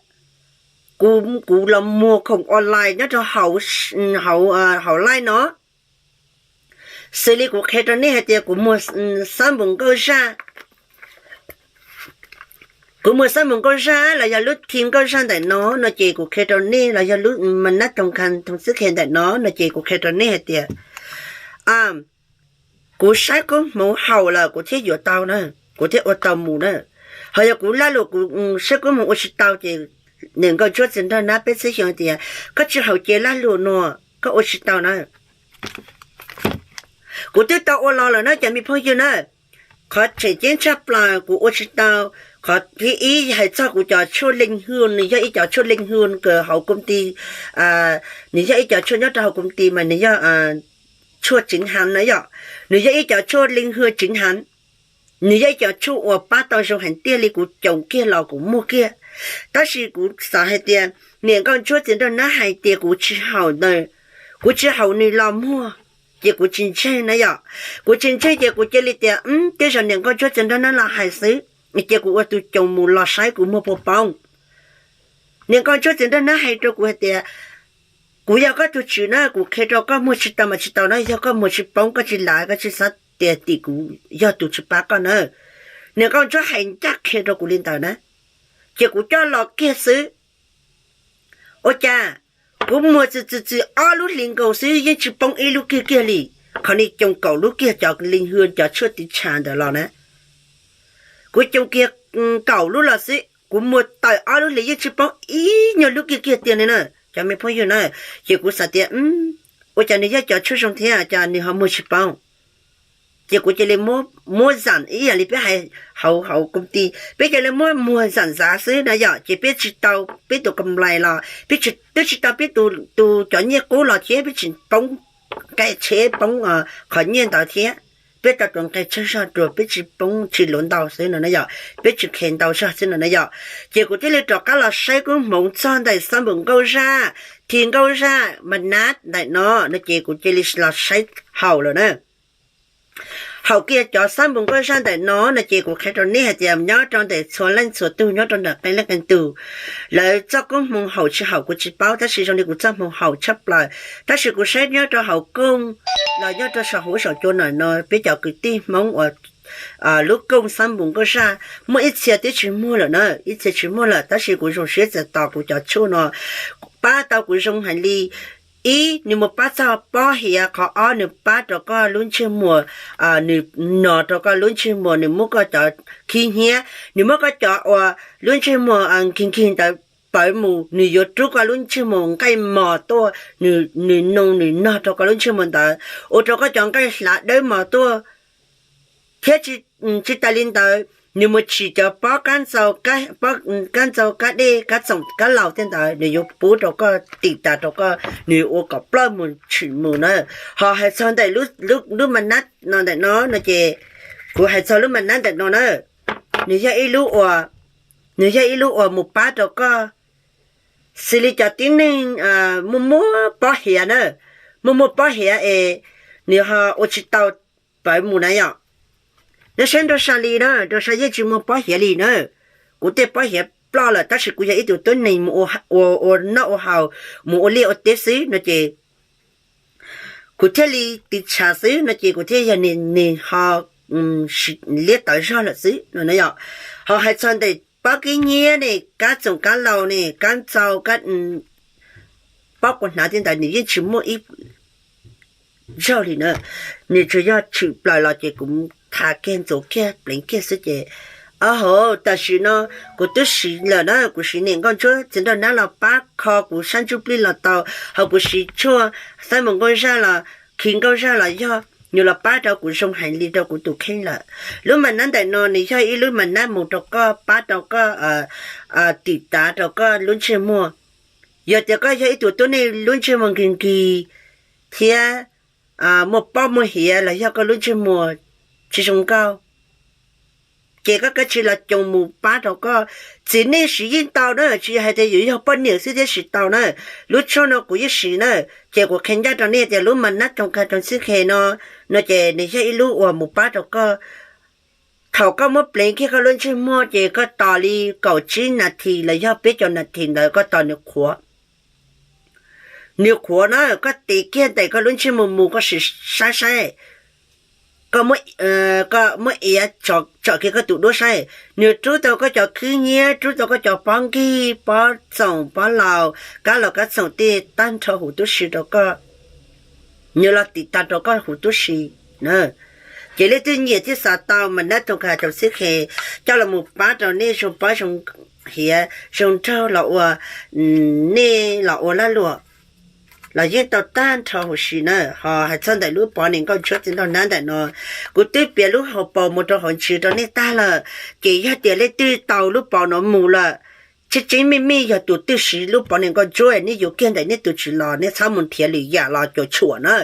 kuv los muag khoom online nyob rau hauv live no. Xws li kuv qhia rau nej hais tias kuv muag xab npum nkauj zaj, Kuv muag xab npum nkauj zaj los yog lub thi nkauj zaj ntawm no no ces kuv qhia rau nej, los yog lub ma nab toog kha toog xwb khe ntawm no no ces kuv qhia rau nej hais tias, kuv saib koob hmoov haum lawm kuv thiaj yuav tau na, kuv thiaj ua tau mus na. Ho yog kuv laj lus kuv saib koob hmoov ua tsis tau ces niam nkauj ntsuab txiv nraug nab peb txhib xyoo tias, koj tsis haum ces laj lus no, koj ua tsis tau na. Kuv twb tau ua los lawm na cov me phooj ywg na. Qhov tseem ceeb tshaj plaws kuv ua tsis tau, qhov thib ib hais txog kuv cov tshuaj leej hwj, nws yog ib cov tshuaj leej hwj kws hauv koom ti, nws yog ib cov tshuaj nyob rau hauv koom ti mas nws yog tshuaj tseev hav na yom. Nws yog ib cov tshuaj leej hwj tseev hav, nws yog ib cov tshuaj uas pab tau zoo heev tiag li, kuv coob kiag los kuv muag kiag. Tab sis kuv xav hais tias niam nkauj ntsuab txiv nraug nab hais tias kuv tsis haum ntawd, kuv tsis haum nws los muag, ces kuv tsis ntseeg na yom. Kuv tsis ntseeg ces kuv cia li tias, tej zaum niam nkauj ntsuab txiv nraug nab los hais xwb, ces kuv ua tus coob mus los saib kuv muag puas poob. Niam nkauj ntsuab txiv nraug nab hais rau kuv hais tias, kuv yog koj tus tswv na, kuv qhia rau koj muag tsis tau mas tsis tau na, yog koj muag tsis poob koj tsis lav koj tsis xav tias tim kuv yog tus tsis pab koj na. Niam nkauj ntsuab hais ncaj qhia rau kuv li ntawd na, ces kuv coj los kiag xwb. Ua cas kuv muag txwm txwm txwm ob lub hlis nkaus xwb yeej tsis poob ib lub kiag kiag li. Qhov ni coob kaum lub kiag cov leej hwj cov tshuaj tiv tshav ntawd los na. Kuv coob kiag kaum lub los xwb, kuv muag tawm ob lub hlis yeej tsis poob ib nyuag lub kiag kiag tiag li na, cov me phooj ywg na. Ces kuv xav tias, ua cas nws yog cov tshuaj zoo thiab cas nws ho muag tsis poob. Ces kuv cia li muab zam ib yam li peb hais hauv hauv koom ti, peb cia li muab muag zam zav xwb na yom, ces peb tsis tau peb tus kam nplais los twb tsis tau peb tus cov nyiaj qub los thiab peb tsis poob nqe tsheb poob qhov nyiaj ntawd thiab. Peb tau tus nqe tsawg zog rau peb tsis poob tsis luv ntau xwb no na yom, peb tsis khe ntau zog xwb no na yom. Ces kuv thiaj li rov qab los saib koob hmoov txog ntawm xab npum nkauj zaj, thi nkauj zaj ma nab ntawm no no ces kuv cia li los saib haum lawm na. Haum kiag cov xab npum nkauj zaj ntawm no no ces kuv qhia rau nej hais tias nyob rau ntawm txhua leej txhua tug nyob rau ntawm qee leej qee tug, lawv txoj koob hmoov haum tsis haum kuv tsis paub, tab sis zoo li kuv txoj hmoov haum tshaj plaws. Tab sis kuv saib nyob rau hauv kooj los nyob rau saum huab saum cua ntawm no peb cov kwv tij Hmoob uas lub kooj xab npum nkauj zaj muaj ib txhia twb tsis muag lawm na, ib txhia tsis muag lawm, tab sis kuv zoo siab txawm tos kuv cov tshuaj no pab tau kuv zoo heev li. Ib, nws mus pab txog pob hiav, qhov ob nws pab rau koj lub ntsej muag, nws no rau koj lub ntsej muag, nws muab koj cov khib hnyiab, nws muab koj cov uas lub ntsej muag nkig nkig ntawd pawv mus, nws yuav rub koj lub ntsej muag nqaij mos tuaj, nws nws nug nws nog rau koj lub ntsej muag ntawd, ua rau koj cov nqaij hlav dawb mos tuaj. Thiab tsis tas li ntawd, nws mus tsim cov pob kab ntxau, kab ntxau kab dej kab txoom kab laus tej ntawd nws yuav pub rau koj, tim tas rau koj, nws ua kom ploj mus tshwm mus na. Ho hais txog ntawm lub ma nab no ntawm no no ces, kuv hais txog lub ma nab ntawm no na, nws yog ib lub uas, nws yog ib lub uas mus pab rau koj, xws li cov tib neeg muaj muaj pob hiav na, muaj muaj pob hiav es nws ho ua tsis tau pawv mus na yom. Nej saib nraug sa li na, nraug sa yeej tsis muaj pob hiav li na. Kuv tej pob hiav ploj lawm tab sis kuv yog ib tug tuab neeg mus ua noj ua haus, mus ua liaj ua teb xwb no ces kuv thiaj li tiv tshav xwb no ces kuv thiaj yog nws ho liab tawv zog lawm xwb no na yom. Ho hais txog ntawm pob kib hnyiab ne, kab txoom kab laus ne, kab ntxau, pob kuv hnav tej ntawd nws yeej tsis muaj ib zaug li na. Nws tsuas yog tshwm plaws los ces kuv tha kiag ntxuav kiag pleev kiag xwb ces, o hauv tam sim no kuv twb siv lawm na, kuv siv niam nkauj ntsuab txiv nraug nab los pab kho kuv sab ntsuj plig los tau, ho kuv siv tshuaj xab mus nkauj zaj los khi nkauj zaj los yog nws los pab rau kuv zoo heev li rau kuv tus kheej lawm. Lub ma nab ntawm no nws yog ib lub ma nab mus rau koj, pab rau koj, tim tav rau koj lub ntsej muag. Yog tias koj yog ib tug tuab neeg lub ntsej muag nkig nkig thiab muaj pob muaj hiav los yog koj lub ntsej muag tsis zoo nkauj, ces koj kav tsij los coo mus pab rau koj. Txiv neej siv yeej tau na, tsis yog hais tias yuav yog poj niam xwb thiaj siv tau na. Lub tshuaj no kuv yeej siv na, ces kuv qhia ncaj rau nej tias lub ma nab toog kha toog xib khe no, no ces nws yog ib lub uas mus pab rau koj. Thaum koj muab pleev kiag koj lub ntsej muag ces koj tos li kaum tsib nas this los yog peb caug nas this ntawd koj tos nws qhuav. Nws qhuav na, koj tis kiag ntawm koj lub ntsej muag mus koj sim saib saib. koj muab iav tsom kiag koj tus duab saib, nws rub tau koj cov khib nyiab, rub tau koj cov pob nkig, pob txoom pob laus, kab laus kab txoom tej tag nrho huv tib si rau koj, nws los tiv tag rau koj huv tib si. Ces leej twg nyiam thiaj xav tau mas nab toog kas rau xib khes coj los mus pab rau nej zoo pob zoo hiav zoo nraug los ua, nej los ua lag luam los yeej tau tag nrho huv si na. Ho hais txog ntawm lub pov niam nkauj ntsuab txiv nraug nab ntawm no, kuv twb piav lub hauv paus mus rau hauv ntsis rau nej tag lawm. Ces yog tias leej twg tau lub pov no mus lawm, tseeb tseeb meej meej yog tus twg siv lub pov niam nkauj ntsuab, nej yuav kiag ntawm nej tus tsis los, nej txhob mus nrhiav lwm yam los cuam tshuam na.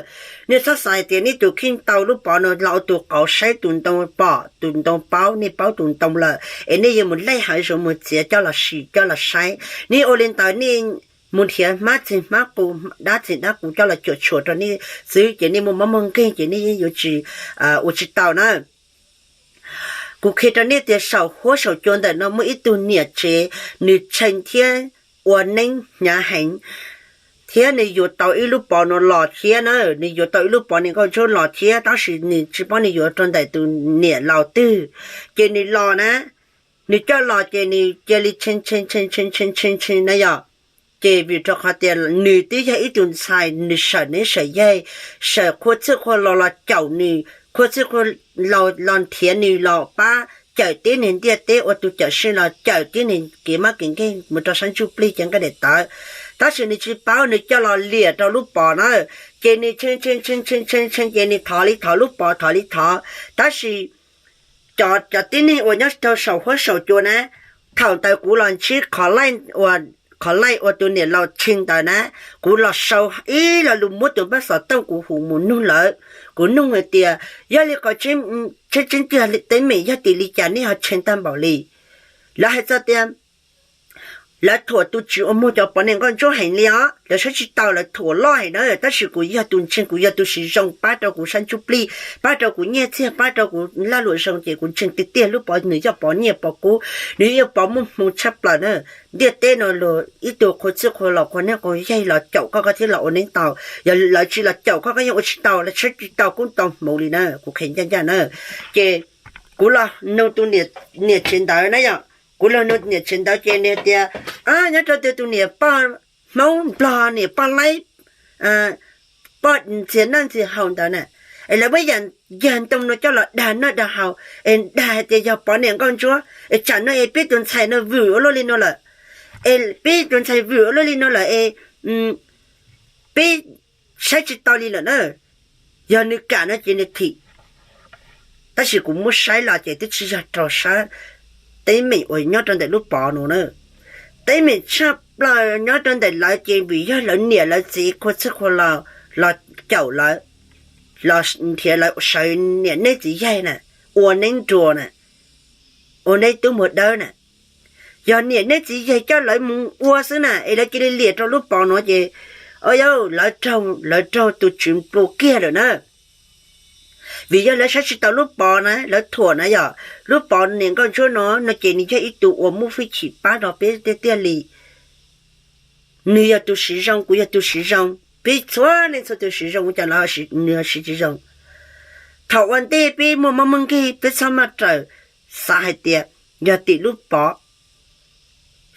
Nej txhob xav hais tias nej tus kheej tau lub pov no los ua tus qauv saib tus ntoo pom, tus ntoo paub, nej paub tus ntoo lawm es nej yuav mus laij hav zoov mus txiav coj los sim coj los saib. Nej ua li ntawd nej mus nrhiav hmab txhij hmab qus, dab txhij dab qus coj los cuam tshuam rau nej xwb ces nej muaj mob muaj nkeeg ces nej yeej yuav tsis ua tsis tau na. Kuv qhia rau nej tias saum huab saum cua ntawm no muaj ib tug niam tsev, nws tshee thiab ua neeb hnyav heev, thiab nws yuav tau ib lub pov no los thiab na, nws yuav tau ib lub pov niam nkauj ntsuab los thiab, tab sis nws tsis paub nws yuav rau ntawm tus niam laus twg. Ces nws los na, nws coj los ces nws cia li tshee tshee tshee tshee tshee tshee tshee na yom. Ces vim rau qhov tias nws twb yog ib tug ntxhais, nws sawm neb sawm yaig, sawm qhua txhij qhua laus los caum nws, qhua txhij qhua laus los nrhiav nws los pab cawm tib neeg ntiaj teb ua tus cawm seej los cawm tib neeg kev mob kev nkeeg mus rau sab ntsuj plig cev nqaij daim tawv. Tab sis nws tsis paub, nws coj los liam rau lub pov na, ces nws tshee tshee tshee tshee tshee tshee ces nws thov li thov lub pov thov li thov. Tab sis cov tib neeg uas nyob rau saum huab saum cua na, thaum ntawd kuv los ntsib qhov laij ua tus niam laus tshee ntawd na, kuv los sau ib lo lus muab tus npaj xov tooj kuv hu mus nug lawv. Kuv nug hais tias yog li qhov tseeb tseeb tiag teeb meem yog tim li cas nej ho tshee tag npaum li. Lawv hais txog tias lawv thuam tus tswv uas muag cov pov niam nkauj ntsuab heev li os, lawv saib tsis taus, lawv thuam loj heev na, tab sis kuv yog tus ntseeg, kuv yog tus siv zoo pab rau kuv sab ntsuj plig, pab rau kuv nyiaj txiag, pab rau kuv lag luam zoo ces kuv ntseeg tiag tiag lub pov nws yog pov nyiaj pov kub, nws yog pov muaj hmoo tshaj plaws na. Ntiaj teb no luag ib tug qhua txhij qhua laus qhua neeb qhua yaig los caum koj koj thiaj los ua neeb tau, yog lawv tsis los caum koj koj yeej ua tsis tau, lawv saib tsis taus koob tau hmoov li na, kuv qhia ncaj ncaj na. Ces kuv los nug tus niam tsev ntawd na yom, kuv los nug niam tsev ntawd ces nws tias nyob rau tus niam poj Hmoob Nplog, niam poj laib, poj ntxias noj ntxias haus ntawd na, es lawv muab yam yag ntoo no coj los dag noj dag haus es dag hais tias yog pov niam nkauj ntsuab es tsam no es peb tus ntxhais no vwm ua luaj li no lawm, es peb tus ntxhais vwm ua luaj li no lawm es peb saib tsis taus li lawm na. Yog nws kam no ces nws thim, tab sis kuv muab saib los ces twb tsis yog raug sab teeb meem uas nyob rau ntawm lub pov no na. Teeb meem tshaj plaws nyob rau ntawm lawv ces vim yog lawv niam lawv txiv qhua txhij qhua laus los caum lawv, los nrhiav lawv sawv niam neb txiv yaig na, ua neb nruas na, ua neb tub muag dawb na. Yog niam neb txiv yaig coj lawv mus ua xwb na es lawv cia li liam rau lub pov no ces, o yau, lawv raug tus tswv nplua kiag lawm na. Vim yog lawv saib tsis taus lub pov na, lawv thuam na yom. Lub pov niam nkauj ntsuab no no ces nws yog ib tug uas muaj hwj chim pab rau peb tiag tiag li. Nws yog tus siv zoo, kuv yog tus siv zoo, peb txhua leej txhua tus siv zoo ua cas los nws ho siv tsis zoo. Thaum ua ntej peb muaj mob muaj nkeeg peb txhob maj raws xav hais tias yog tim lub pov,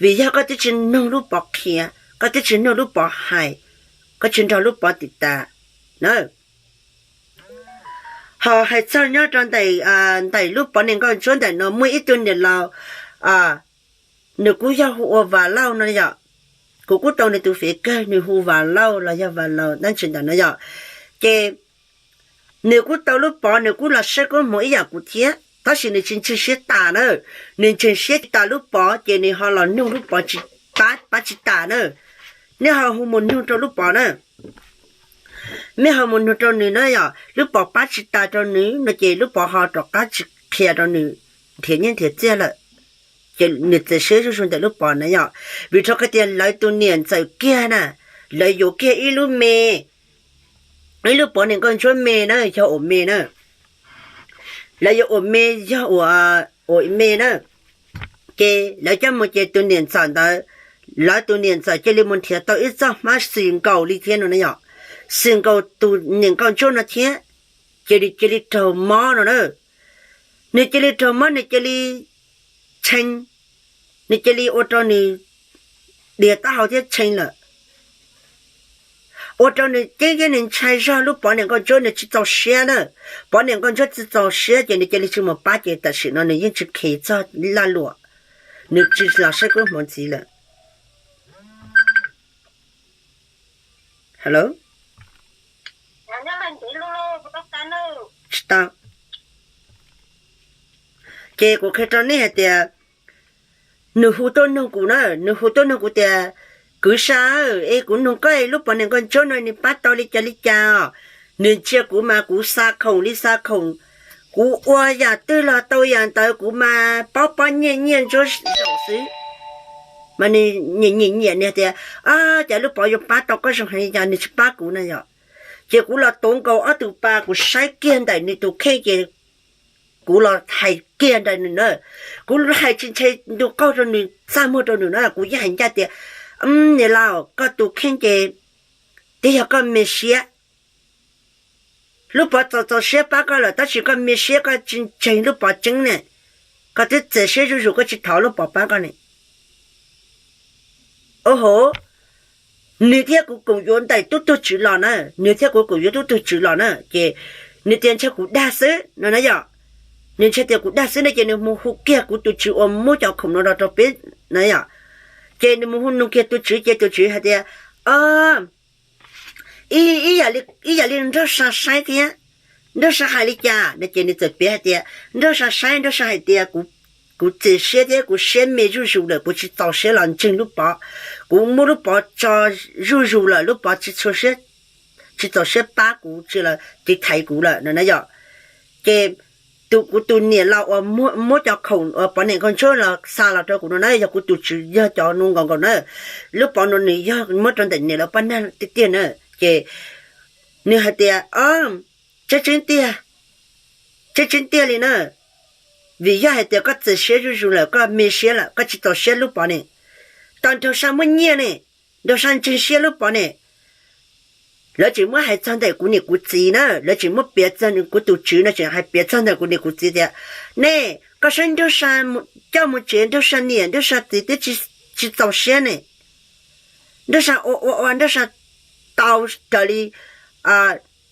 vim yog koj twb tsis nug lub pov qhia, koj twb tsis nug lub pov hais, koj tsis nrog lub pov tim tas na. Ho hais txog nyob rau ntawm lub pov niam nkauj ntsuab ntawm no muaj ib tug niam laus, nws kuj yog hu ua Vas Lauj no yom. Kuv kuj tau nws tus fev kawg, nws hu Vas Lauj los yog Vas Laus dab tsi ntawm no yom. Ces nws kuj tau lub pov, nws kuj los saib koob hmoov ib yam kuv thiab, tab sis nws tsis ntseeg siab tas na. Nws ntseeg siab tsis tas lub pov ces nws ho los nug lub pov, pab tsis tas na. Nej ho hu mus nug rau lub pov na, nej ho mus nug rau nws na yom, lub pov pab tsis tas rau nws no ces lub pov ho rov qab tsis qhia rau nws, nrhiav nyiaj nrhiav txiaj lawm. Ces nws txiav siab zuj zus ntawm lub pov na yom, vim rau qhov tias lawv tus niam ntxawm kiag na, lawv yuav kiag ib lub me, ib lub pov niam nkauj ntsuab me na, yog ua me na. Lawv yuav ua me, yog ua me na. Ces lawv coj mus ces tus niam ntxawm ntawd, lawv tus niam ntxawm cia li mus nrhiav tau ib txoj hmab xwm nkaus li thiab no na yom, xwm nkaus tus niam nkauj ntsuab no thiab. ces nws cia li raug mob no na. Nws cia li raug mob, nws cia li tshee, nws cia li ua rau nws dias taub hau thiab tshee lawm, ua rau nws ceeb thiab nws ntshai zog. Lub Pov niam Nkauj Ntsuab nws tsis txaus siab na. Pov niam Nkauj Ntsuab tsis txaus siab ces nws cia li tsis mus pab, ces tam sim no nws yeej tsis kheev txog laj luam, nws tsis los saib kub hmoov ntxiv lawm. Hello, tsis tau. Ces kuv qhia rau nej hais tias nws hu tuaj nug kuv na, nws hu tuaj nug kuv tias, Kwv Sa, es kuv nug koj, lub Pov niam Nkauj Ntsuab no nws pab tau li cas li cas os? Nws ntsia kuv mas kuv xa khoom li xa khoom, kuv ua yam twg los tau yam ntawd, kuv mas pob pob nyiaj nyiaj ntsuab zaum xwb. Mas nws nyiam nyiam nyiam, nws tias, Ab, cas lub Pov yuav pab tau koj zoo heev li cas, nws tsis pab kuv na yom. Ces kuv los tuav nkaus ob tug pas, kuv saib kiag ntawm nws tus kheej ces kuv los hais kiag ntawm nws na. Kuv hais tsis ntshai ntu qaug rau nws, txaj muag rau nws na, kuv yeej hais ncaj tias, Niam laus, koj tus kheej ces twb yog koj me siab. Lub Pov txaus txaus siab pab koj lawm tab sis koj me siab koj tsis ntseeg lub Pov tseeb ne. Koj twb txias siab zuj zus koj tsis thov lub Pov pab koj ne. Au hov, nws thiab kuv koom yuav ntawm tub tug tswv los na, nws thiab kuv koom yuav tub tug tswv los na, ces nws tias ntshai kuv dag xwb no na yom. Nws ntshai tias kuv dag xwb no ces nws mus hu kiag kuv tus tswv uas muab cov khoom no rau peb na yom. Ces nws mus hu nug kiag tus tswv ces tus tswv hais tias, O, ib yam li Nraug Sa saib thiab. Nraug Sa hais li cas no ces nws txawm piav hais tias, Nraug Sa saib, Nraug Sa hais tias kuv txias siab thiab kuv siab me zuj zus lawm, kuv tsis txaus siab los ntseeg lub Pov. Kuv muab lub Pov tso zuj zus lawm, lub Pov tsis txaus siab pab kuv, tsis los tiv thaiv kuv lawm no na yom. Ces tus, kuv tus niam laus uas muab cov khoom uas Pov niam Nkauj Ntsuab los xa los rau kuv no na, yog kuv tus tswv yog cov no nkaus nkaus na. Lub Pov no nws yog muab rau ntawm niam laus Paj Nag tiag tiag na. Ces nws hais tias, O, tseeb tseeb tiag, tseeb tseeb tiag li na. Vim yog hais tias koj txias siab zuj zus lawm, koj me siab lawm, koj tsis txaus siab lub Pov ne. Tos Nraug Sa muaj nyiaj ne, Nraug Sa ntseeg siab lub Pov ne. Lawv tseem muab hais txog ntawm kuv niam kuv txiv na, lawv tseem muab piav txog kuv tus tswv no tseem hais piav txog ntawm kuv niam kuv txiv tias, Nej, koj saib Nraug Sa coj mus tsev, Nraug Sa niam Nraug Sa txiv twb tsis txaus siab ne. Nraug Sa ua ua ua, Nraug Sa tau raws li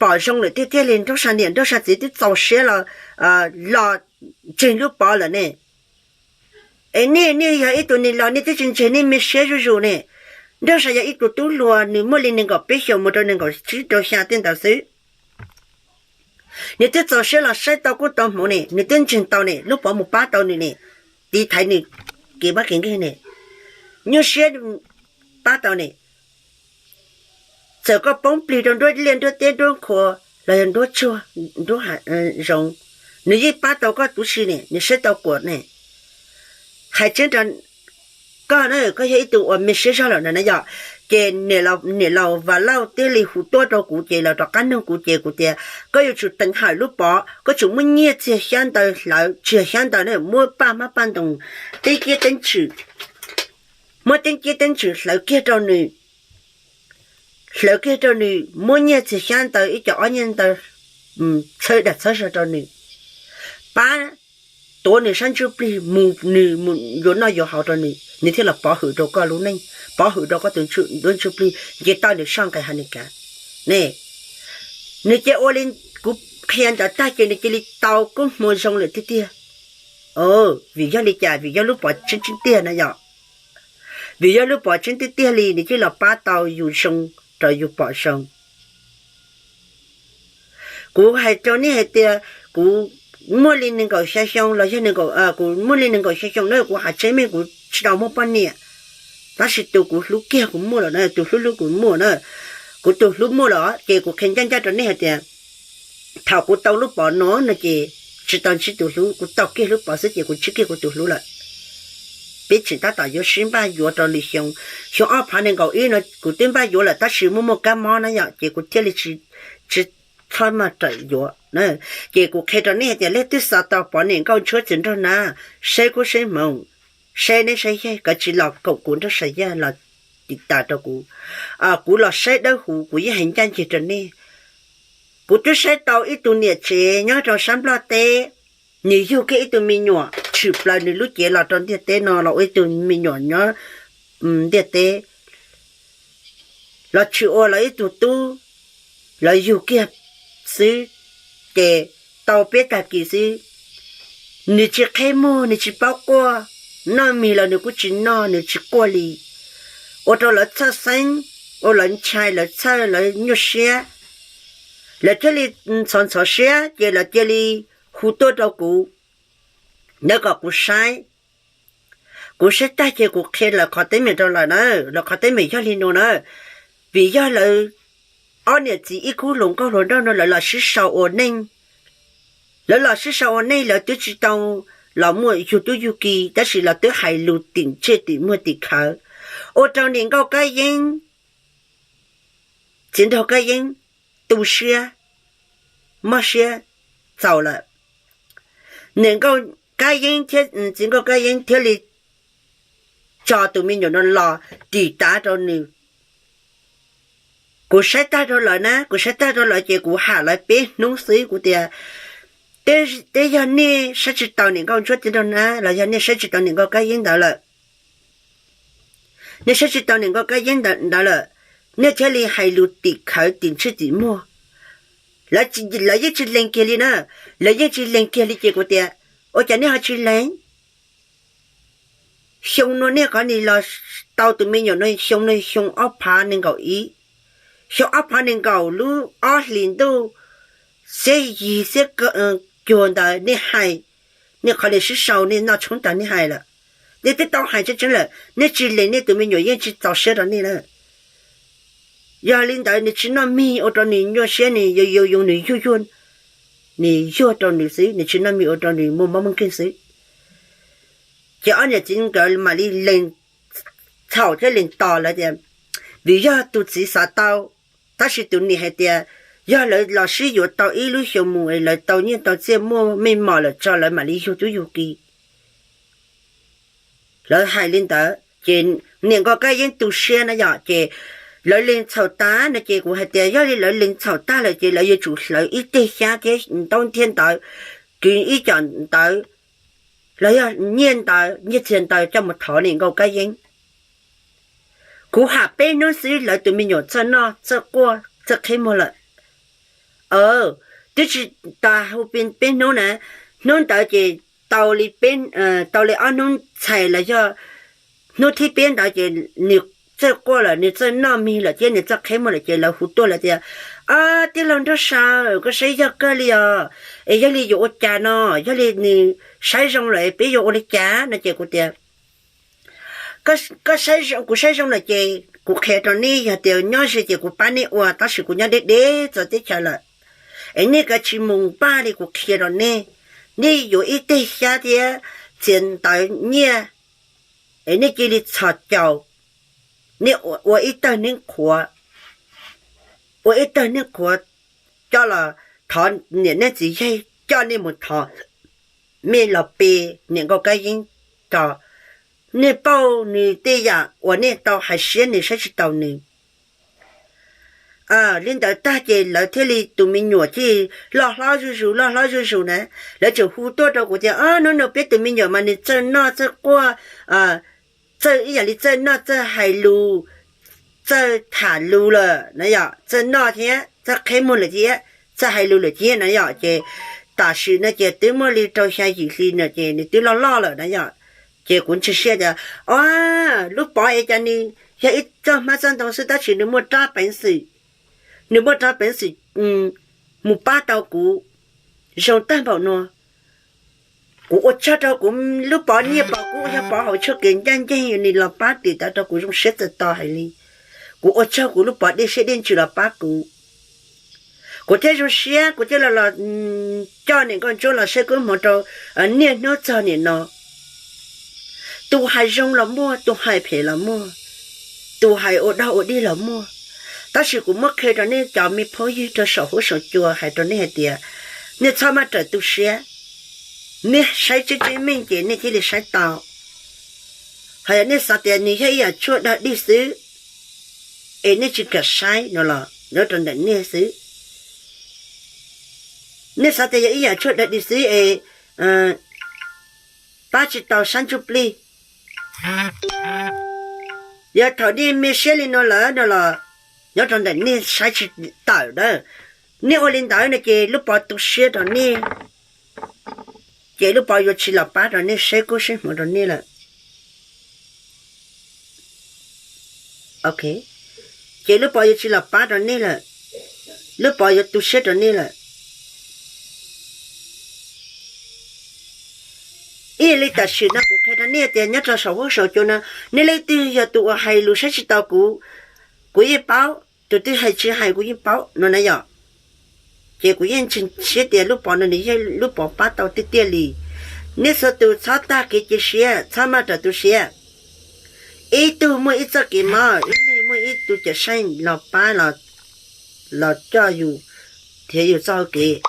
pom zoo lawm tiag tiag li, Nraug Sa niam Nraug Sa txiv twb txaus siab los, los ntseeg lub Pov lawm ne. Es nej, nej yog ib tug niam laus nej twb tsis ntseeg nej me siab zuj zus ne. Nraug Sa yog ib tug tub hluas, nws muaj li nees nkaum peb xyoos mus rau nees nkaum tsib rau xya tej ntawd xwb. Nws twb txaus siab los saib tau kub tau hmoov ne, nws twb ntseeg tau ne, lub Pov mus pab tau nws ne, tiv thaiv nws kev pab kev nkeeg ne, nyuaj siab pab tau ne. Txawm koj poob plig rau nruab liaj nruab teb nruab qhua los yog nruab tsuag nruab zoov, nws yeej pab tau koj tib si ne, nws saib tau kuas ne. Hais tseeb rau koj na, koj yog ib tug uas me siab zog lawm na yom. Ces niam laus Vam Lauj thiaj li hu tuaj rau kuv ces los rov qab nug kuv ces kuv tias, Koj yuav tsum teev hawm lub Pov, koj tsum muab nyiaj txiag xyab ntawv hlawv, txiag xyab ntawv na, muab paj hmab paj ntoos, teeb ciab teeb tshwm, muab teeb ciab teeb tshwm hlawv kiag rau nws, hlawv kiag rau nws, muab nyiaj txiag xyab ntawv ib co ob nyiaj ntawv txhawb dag txhawb zog rau nws, pab tuav nws sab ntsuj plig mus, nws mus yuav noj yuav haus rau nws, nws thiaj los pov hwm rau koj lub neej, pov hwm rau koj tus nruab ntsuj plig, nce toj nws soj nqes hais nws kav ne. Nws cia ua li kuv qhia ntawd tag ces nws cia li tau kub hmoov zoo lawm tiag tiag. Vim yog li cas? Vim yog lub Pov tseeb tseeb tiag na yom. Vim yog lub Pov tseeb tiag tiag li nws thiaj los pab tau yus zoo rau yus pom zoo. Kuv hais rau nej hais tias kuv muaj li nees nkaum xya xyoo los yog kuv muaj li nees nkaum xya xyoo na, kuv hais tseeb meej kuv tsis tau muaj poj niam, tab sis tus kuv hlub kiag kuv muaj lawm na, tus hlub hlub kuv muaj na. Kuv tus hlub muaj lawm ces kuv qhia ncaj ncaj rau nej hais tias thaum kuv tau lub Pov no no ces tsis tau ntsib tus hlub, kuv tau kiag lub Pov xwb ces kuv ntsib kiag kuv tus hlub lawm. Peb tseem tab tom yuav sib npaj yuav rau lwm xyoo. Xyoo ob phav nees nkaum ib no kuv twb npaj yuav lawm tab sis muaj muaj kab mob na yom, ces kuv thiaj li tsis txhob maj rawm yuav. Ces kuv qhia rau nej hais tias leej twg xav tau Pov niam Nkauj Ntsuab txiv nraug na, saib kub saib hmoov, saib neb saib yaig, koj tsis los koom kuv nrog sav yaj los tiv tas rau kuv. Kuv los saib dawb huv kuv yeej hais ncaj ncees rau nej. Kuv twb saib tau ib tug niam tsev nyob rau sab Nplog teb, nws yug kiag ib tug me nyuam tshwm plaws nws lub cev los rau ntiaj teb no los ua ib tug me nyuam nyob ntiaj teb, los tshwm ua los ib tug tub, los yug kiag xwb, ces tau peb tag kis xwb. Nws tsis qheb muag, nws tsis paub quaj, noj mis los nws kuj tsis noj, nws tsis quaj li. Ua rau lawv txhawj xeeb, ua lawv ntshai, lawv txhawj, lawv nyuaj siab. Lawv thiaj li ntxhov ntxhov siab ces lawv cia li hu tuaj rau kuv, ntawd kom kuv saib. Kuv saib tag ces kuv qhia lawv qhov teeb meem rau lawv na, lawv qhov teeb meem yog li no na, vim yog lawv ob niam txiv ib khub hluas nkauj hluas nraug no lawv los sib sau ua neej. Lawv los sib sau ua neej lawv twb tsis tau los muaj yug tub yug ki, tab sis los twb hais lus tim ntsej tim muag tim khawv, ua rau niam nkauj Kab Yeeb, txiv nraug Kab Yeeb tu siab, mob siab txaus lawm. Niam nkauj Kab Yeeb thiab txiv nkauj Kab Yeeb thiaj li tso tus me nyuam no los ris tav rau nws. Kuv saib tag rau lawv na, kuv saib tag rau lawv ces kuv ham lawv peb hnub xwb, kuv tias, twb yog nej saib tsis taus niam nkauj Ntsuab txiv nraug na los yog nej saib tsis taus niam nkauj Kab Yeeb ntawd lawm. Nej saib tsis taus niam nkauj Kab Yeeb ntawd lawm, nej thiaj li hais lus tim khawv tim ntsej tim muag. Lawv yeej tsis lees kiag li na, lawv yeej tsis lees kiag li ces kuv tias, ua cas nej ho tsis lees? Xyoo no nej qhov nis los tau tus me nyuam no xyoo no xyoo ob phav nees nkaum ib, xyoo ob phav nees nkaum lub ob hlis ntuj xiab yig xiab cuag ntawd nej hais, nej qhov nis sib sau nej noj tshoob tas nej hais lawm. Nej twb tau hais tseeb tseeb lawm, nej tsis lees nej tus me nyuam yeej tsis txaus siab rau nej lawm. Yog li ntawd nws tsis noj mis ua rau nws nyuaj siab, nws yuag yuag yuag nws yuag yuag, nws yuag rau nws xwb, nws tsis noj mis ua rau nws muaj mob muaj nkeeg xwb. Ces ob niam txiv nkawd mam li lees txhaum thiab lees tos lawv tias, vim yog tus txiv xav tau, tab sis tus niam hais tias yog lawv los sib yuav tau ib lub xyoos mus es lawv tau nyiaj tau txiaj muaj mej mom lawm tso lawv mam li yug tub yug ki. Lawv hais li ntawd ces niam nkauj Kab Yeeb tu siab na yom, ces lawv lees txhaum tag no ces kuv hais tias yog li lawv lees txhaum tag lawm ces lawv yuav tsum hlawv ib teg xyab thiab ntaub thiab ntawv, kwv ib co ntawv los yog nyiaj ntawv nyiaj txiag ntawv coj mus thov niam nkauj Kab Yeeb. Kuv ham peb hnub xwb lawv tus me nyuam txawj noj txawj quaj txawj qheb muag lawm. Twb tsis tas hu peb hnub na, hnub ntawd ces tau li ob hnub txhais los yog hnub thib peb ntawd ces nws txawj quaj lawm, nws txawj noj mis lawm thiab nws txawj qheb muag lawm ces lawv hu tuaj lawv tias, tij laug Nraug Saw, koj saib yog kawg li os, es yog li yuav ua cas no? Yog li nws saib zoo lawm peb yuav ua li cas no? Ces kuv tias, kuv saib zoo lawm ces kuv qhia rau nej, yog tias nyob ze ces kuv pab nej ua, tab sis kuv nyob deb deb txog teb chaws lawm, es nej kav tsij mus npaj li kuv qhia rau nej. Nej yuav ib teg xyab thiab txiav ntawv nyiaj, es nej cia li txhos caus, nej ua ib tawg neeb qhuav, ua ib tawg neeb qhuav coj los thov niam nej txiv yaig coj nej mus thov, mej los pe niam nkauj Kab Yeeb tso, nej pauj nws tej yam uas nej tau hais siab nws saib tsis taus nws. Li ntawd tag ces lawv thiaj li tus me nyuam thiaj loj hlob zuj zus loj hlob zuj zus na. Lawv tseem hu tuaj rau kuv tias, hnub no peb tus me nyuam mas nws txawj noj txawj quaj, txawj ib yam li txawj noj txawj hais lus, txawj tham lus lawm na yom, txawj noj thiab txawj qheb muag lawm thiab txawj hais lus lawm thiab na yom. Ces tam sim no ces twb muaj li rau xya yim hli no ces nws twb loj loj lawm na yom. Ces kuv ntseeg siab tias, o, lub pov es cas nws yog ib txoj hmab txoj ntoo xwb tab sis nws muaj rab peev xwm, nws muaj rab peev xwm mus pab tau kuv zoo tag npaum no. Kuv ua tsaug rau kuv lub pov nyiaj pov kub yog pov hauv tshuaj kev ncaj ncees nws los pab tim tawv rau kuv zoo siab txawm to hais li. Kuv ua tsaug kuv lub pov dej siab dej ntsws los pab kuv. Kuv thiaj zoo siab kuv thiaj los los coj niam nkauj ntsuab los saib koob hmoov rau niaj hnub txog niam no. Tus hais zoo los muaj, tus hais phem los muaj, tus hais ua dog ua dig los muaj. Tab sis kuv muab qhia rau nej cov me phooj ywg rau saum huab saum cua hais rau nej hais tias, nej txhob maj rawm tu siab. Nej saib tseeb tseeb meej ces nej thiaj li saib tau. Hos yog nej xav tias nws yog ib yam tshuaj dog dig xwb, es nej tsis kam saib no los nyob rau ntawm nej xwb. Nej xav tias yog ib yam tshuaj dawb dig xwb es pab tsis tau sab ntsuj plig. Yog thaum nej me siab li no lawm no los nyob rau ntawm nej saib tsis tawm na. Nej ua li ntawd no ces lub pov tu siab rau nej, ces lub pov yuav tsis los pab rau nej, saib kub saib hmoov rau nej lawm. Ok, ces lub pov yuav tsis los pab rau nej lawm, lub pov yuav tu siab rau nej lawm. Ib yam li tam sim no kuv qhia rau nej tias nyob rau saum huab saum cua no, nej leej twg yog tus uas hais lus saib tsis tau kuv, kuv yeej paub, tus twg hais tsis hais kuv yeej paub no na yom. Ces kuv yeej ntseeg siab tias lub pov no nws yog lub pov pab tau tiag tiag li. Nej txhua tus txhob tag kev cia siab, txhob maj raws tu siab. Ib tug muaj ib txoj kev mob, ib leeg muaj ib tug cawm seej los pab, los coj yus, thiab yus txoj hau kev.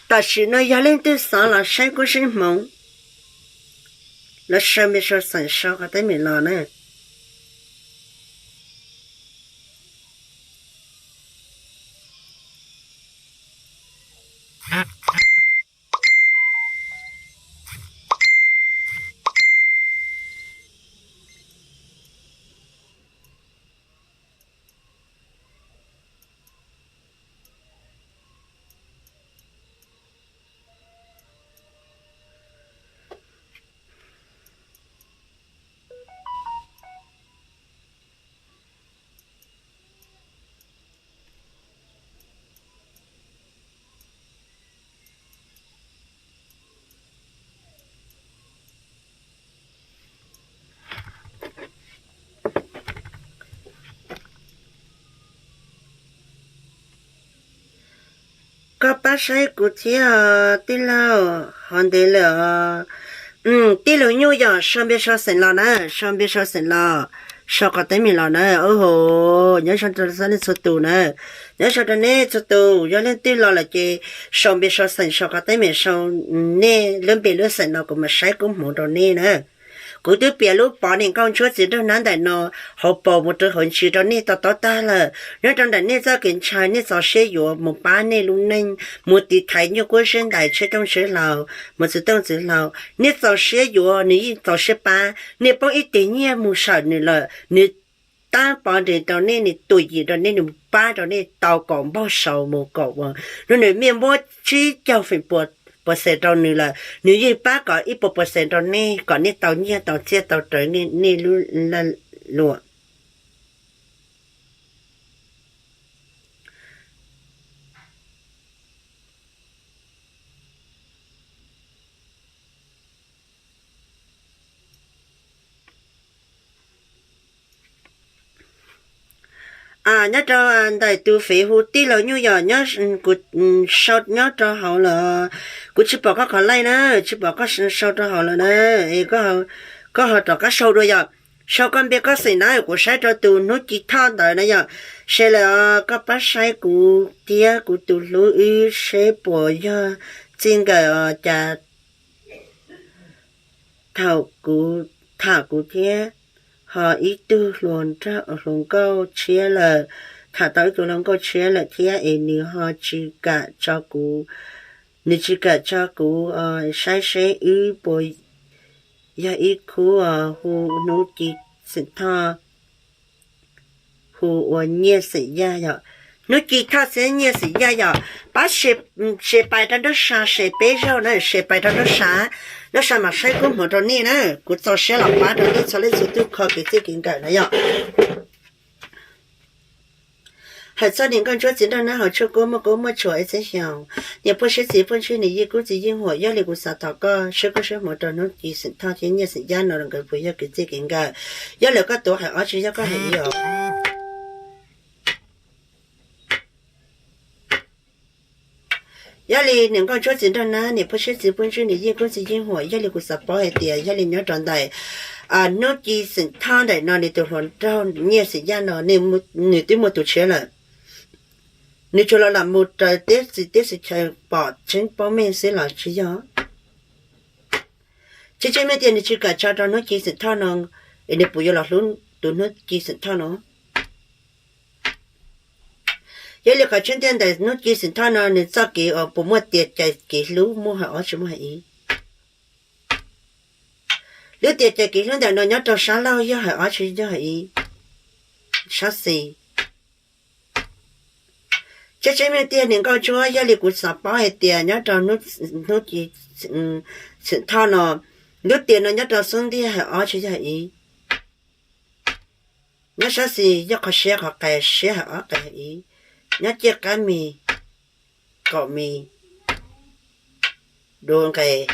Tam sim no yog leej twg xav los saib kub saib hmoov, los sau npe sau xeem sau qhov teeb meem los na. Koj pab saib kuv thiab tij laug, hov ntev lawm os. Tij laug Nyuj yog sau npe sau xeem los na, sau npe sau xeem los, sau qhov teeb meem los na. Nyob zoo rau nej txhua tus na, nyob zoo rau nej txhua tus, yog leej twg los lawm ces sau npe sau xeem sau qhov teeb meem sau nej lub npe lub xeem no kuv mam saib kub hmoov rau nej na. Kuv twb piav lub pov niam nkauj ntsuab txiv nraug nab ntawm no hauv paus mus rau hauv ntsis rau nej to taub tag lawm. Nyob rau ntawm nej txoj kev ntshai nej txaus siab yuav mus pab nej lub neej, mus tiv thaiv nyuj kub siab ntais tshiab tooj tshiab hlau, mus txwv tooj txwv hlau, nej txaus siab yuav nws yeej txaus siab pab. Nej poob ib tig nyiaj mus sawm nws lawm, nws tab pov nres rau nej, nws tus yim rau nej, nws pab rau nej tau kaum npaug sau mus kaum ua, nws mej muab tsib caug feem pua xees rau nws lawm, nws yeej pab kom ib puas pua xees rau nej kom nej tau nyiaj tau txiaj tau rawv nej lub luam. Nyob rau ntawm tus fev hu tij laug Nyuj yog kuv sau nyob rau hauv lawm, kuv tsis pom koj qhov lej na, tsis pom koj sau rau hauv lawm na. Koj ho rov qab sau dua yog, sau koj npe koj xeem na, kuv saib rau tus hnub ci thoj ntawd na yog. Sawv daws koj pab saib kuv thiab kuv tus hlub wb seb puas yog txij nkawm os. Cas thaum kuv tham kuv thiab ho ib tug hluas nkauj tshiab lawm, tham tau ib tug hluas nkauj tshiab lawm thiab es nws ho tsis kam tso kuv, nws tsis kam tso kuv saib seb wb puas yog ib khub os. Hu hnub ci xeem thoj, hu ua nyiaj xeem yaj yom. Hnub ci thoj xeem nyiaj xeem yaj yom. Pab share pais rau nraub sa, share peb zaug na, share pais rau nraub sa, nraub sa mam saib kub hmoov rau nej na. Kuv txaus siab los pab rau nej txhua leej txhua tug kho kev txij kev nkawm na yom. Hawm txog niam nkauj ntsuab txiv nraug nab hauv tshuaj kub muaj kub muaj tshuam ib txhiab xyoo, niam phooj siab txiv phooj ntswg nws yeej kub txiv yeej huam. Yog li kuv xav thov koj saib kub saib hmoov rau hnub ci xeem thoj thiab nyiaj xeem yaj no los nkawd puas yog kev txij kev nkawm. Yog lawm koj tuav hais ob tsis yog koj hais ib os. Yog li niam nkauj ntsuab txiv nraug nab, niam phooj siab txiv phooj ntswg nws yeej kub txiv yeej huam. Yog li kuv xav paub hais tias yog li nyob rau ntawm hnub ci xeem thoj ntawm no nws tus hluas nraug nyiaj xeem yaj no nws twb muaj tus tshiab lawm, nws tsuas los lam mus raws teb txiv teb txiv chaw pom tseeb paub meej xwb los tsis yog? Tseeb tseeb me tias nws tsis kam tso rau hnub ci xeem thoj no, es nws puas yuav los hlub tus hnub ci xeem thoj no? Yog li qhov tseeb tiag ntawm hnub ci xeem thoj no nws txoj kev uas puas muaj tias cais kev hlub muaj hais ob tsis muaj hais ib? Lub tias cais kev hlub ntawm no nyob rau sab laug yog hais ob tsis yog hais ib? Sab xis. Tseeb tseeb me tiag niam nkauj ntsuab, yog li kuv xav paub hais tias nyob rau hnub ci xeem thoj no, lub tias no nyob rau xub ntiag hais ob tsis yog hais ib? Nyob sab xis yog qhov siab qhov qes, siab hais ob qes hais ib. Nyob ciaj qab mis, kaum mis, duav nqes,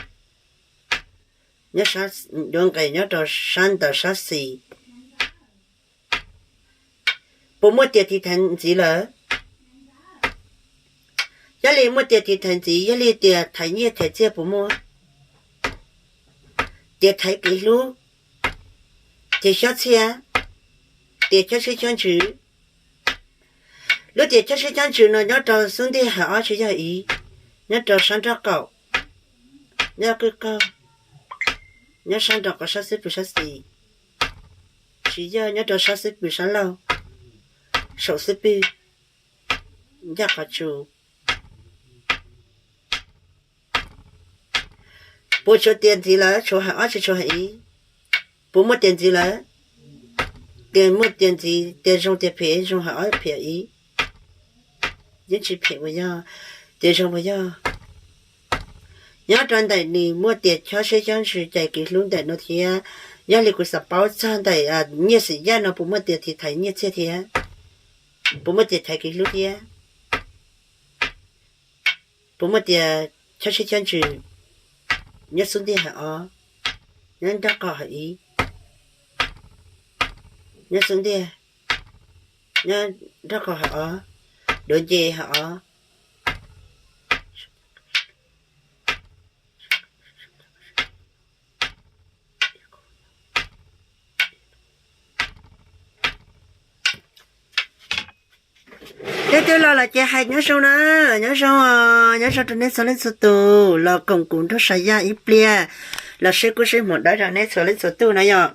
duav nqes nyob rau sab ntawm sab xis. Puas muaj tias tiv thaiv ntxiv lawm? Yog li muaj tias tiv thaiv ntxiv, yog li tias thaiv nyiaj thaiv txiaj puas muaj? Tias thaiv kev hlub, tias xyob txhiaj, tias chob siab chob ntsws. Lub tias chob siab chob ntsws no nyob rau xub ntiag hais ob tsis yog ib? Nyob rau sab nraub qaum, nyob kwj kaug, nyob sab nraub qaum sab xub pwg sab xis, tsis yog nyob rau sab xub pwg sab laug, saum xub pwg, ncaj qhov tsus. Puas tshuav tias ntxiv lawm, tshuav hais ob tsis tshuav hais ib? Puas muaj tias ntxiv lawm? Tias muaj tias ntxiv, tias zoo tias phem, zoo hais ob phem ib, yeej tsis phem uas yog, tias zoo uas yog. Nyob rau ntawm nws muaj tias chob siab chob ntsws cais kev hlub ntawm no thiab. Yog li kuv xav paub txog ntawm nyiaj xeem yaj no puas muaj tias tiv thaiv nyiaj txiaj thiab? Puas muaj tias thaiv kev hlub thiab? Puas muaj tias chob siab chob ntsws? Nyob xub ntiag hais ob, nyob nraub qaum hais ib, nyob xub ntiag, nyob nraub qaum hais ob, duav nce hais ob. Leej twg los los ces hais nyob zoo na, nyob zoo, nyob zoo rau nej txhua leej txhua tus los koom kuv nrog Sawv Yaj ib pliag, los sib kub sib hmoov dawb rau nej txhua leej txhua tus na yom.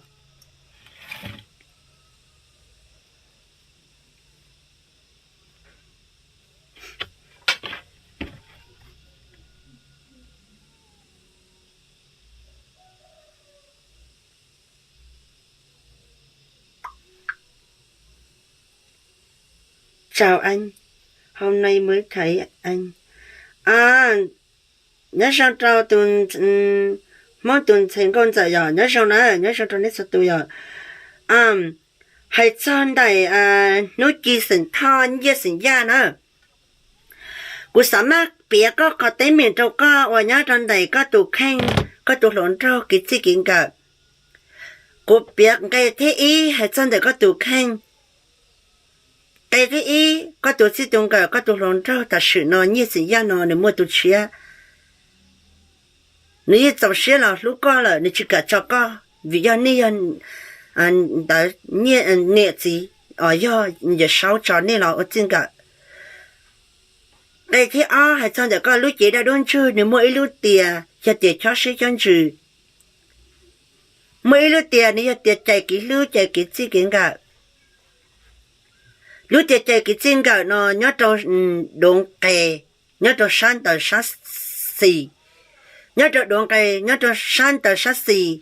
Chào anh, hôm nay mới thấy anh. Nyob zoo rau tus Hmoob tus ntxhais nkauj ntxawm yom, nyob zoo na, nyob zoo rau nej txhua tus yom. Hais txog ntawm hnub ci xeem thoj nyiaj xeem yaj na, kuv xav maj piav koj qhov teeb meem rau koj uas nyob rau ntawm koj tus kheej, koj tus hluas nraug kev txij kev nkawm. Kuv piav nqe thib ib hais txog ntawm koj tus kheej. Nqe thib ib, koj tus txij tus nkawm, koj tus hluas nraug tam sim no nyiaj xeem yaj no nws muaj tus tshiab. Nws yeej txaus siab los hlub koj lawm, nws tsis kam tso koj vim yog nej yog ntawd niam txiv, yog Yawm Saub tso nej los ua txij nkawm. Nqe thib ob hais txog ntawm koj lub cev daj duab ntswg, nws muaj ib lub tias yog tias chob siab chob ntsws, muaj ib lub tias nws yog tias cais kev hlub cais kev txij kev nkawm. Lub tias cais kev txij nkawm no nyob rau duav nqes, nyob rau sab ntawm sab xis, nyob rau duav nqes nyob rau sab ntawm sab xis,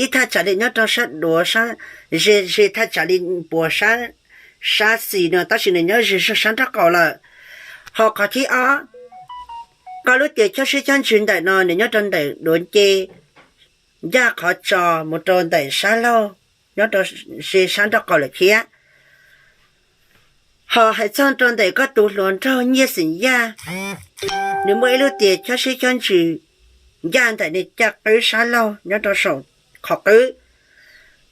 ib thaj tsam li nyob rau sab duav, ze ze thaj tsam li puas sab, sab xis no tab sis nws nyob ze zog sab nraub qaum lawm. Ho qhov thib ob, koj lub tias chob siab chob ntsws ntawm no nws nyob rau ntawm duav nce, ncaj qhov tso mus rau ntawm sab laug, nyob rau ze sab nraub qaum lawm thiab. Ho hais txog rau ntawm koj tus hluas nraug nyiaj xeem yaj, nws muaj ib lub tias chob siab chob ntsws ncaj ntawm nws caj qwb sab laug nyob rau saum qhov qwb.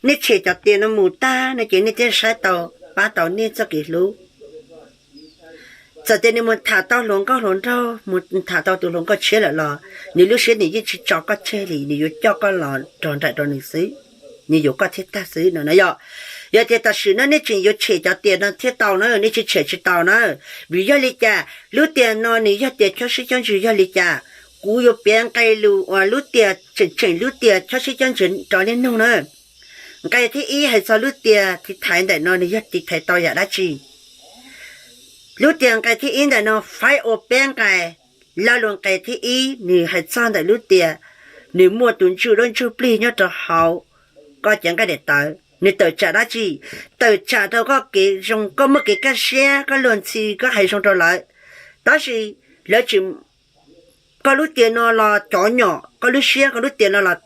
Nej tshem cov tias no mus tag no ces nej thiaj saib tau, pab tau nej txoj kev hlub. Txawm tias nws mus tham tau hluas nkauj hluas nraug, mus tham tau tus hluas nkauj tshiab lawm los nws lub siab nws yeej tsis tso koj tseg li, nws yuav coj koj los rog nraim rau nws xwb, nws yuav koj thiab tag xwb no na yom. Yog tias tam sim no nej tseem yuav tshem cov tias no thiaj tau na, nej tsis tshem tsis tau na. Vim yog li cas? Lub tias no nws yog tias chob siab chob ntsws yog li cas? kuv yuav piav nqe lus uas lub tias tseem tseem lub tias chob sib cob ntsiav rov niaj nug na. Nqe thib ib hais txog lub tias tiv thaiv ntawm no nws yog tiv thaiv tau yam dab tsi? Lub tias nqe thib ib ntawm no faib ua peb nqe. Lo lus nqe thib ib nws hais txog ntawm lub tias nws muaj tus ntsuj dab ntsuj plig nyob rau hauv koj cev nqaij daim tawv. Nws tawm tsam dab tsi? Tawm tsam rau koj kev zoo, koj muaj kev kaj siab, koj luag ntxhi, koj hais zoo rau lawv, tab sis lawv tsis, koj lub tias no los cov nyom koj lub siab, koj lub tias no los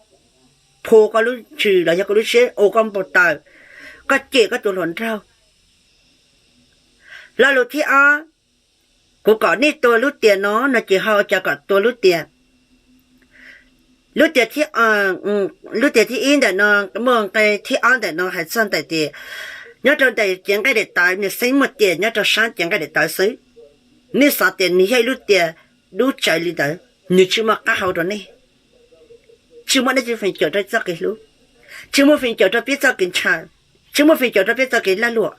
phu koj lub tswv los yog koj lub siab ua koj npau taws, koj cem koj tus hluas nraug. Lo lus thib ob, kuv kom nej tua lub tias no no ces ho ua cas kom tua lub tias, lub tias thib, lub tias thib ib ntawm no, muaj nqe thib ob ntawm no hais txog ntawm tias nyob rau ntawm cev nqaij daim tawv, nws xeeb muaj tias nyob rau sab cev nqaij daim tawv xwb. Nej xav tias nws yog ib lub tias dub tsawv li ntawd, nws tsis muaj qab hau rau nej, tsis muaj dab tsi feem cawm rau txoj kev hlub, tsis muaj feem cawm rau peb txoj kev ntshaw, tsis muaj feem cawm rau peb txoj kev lag luam.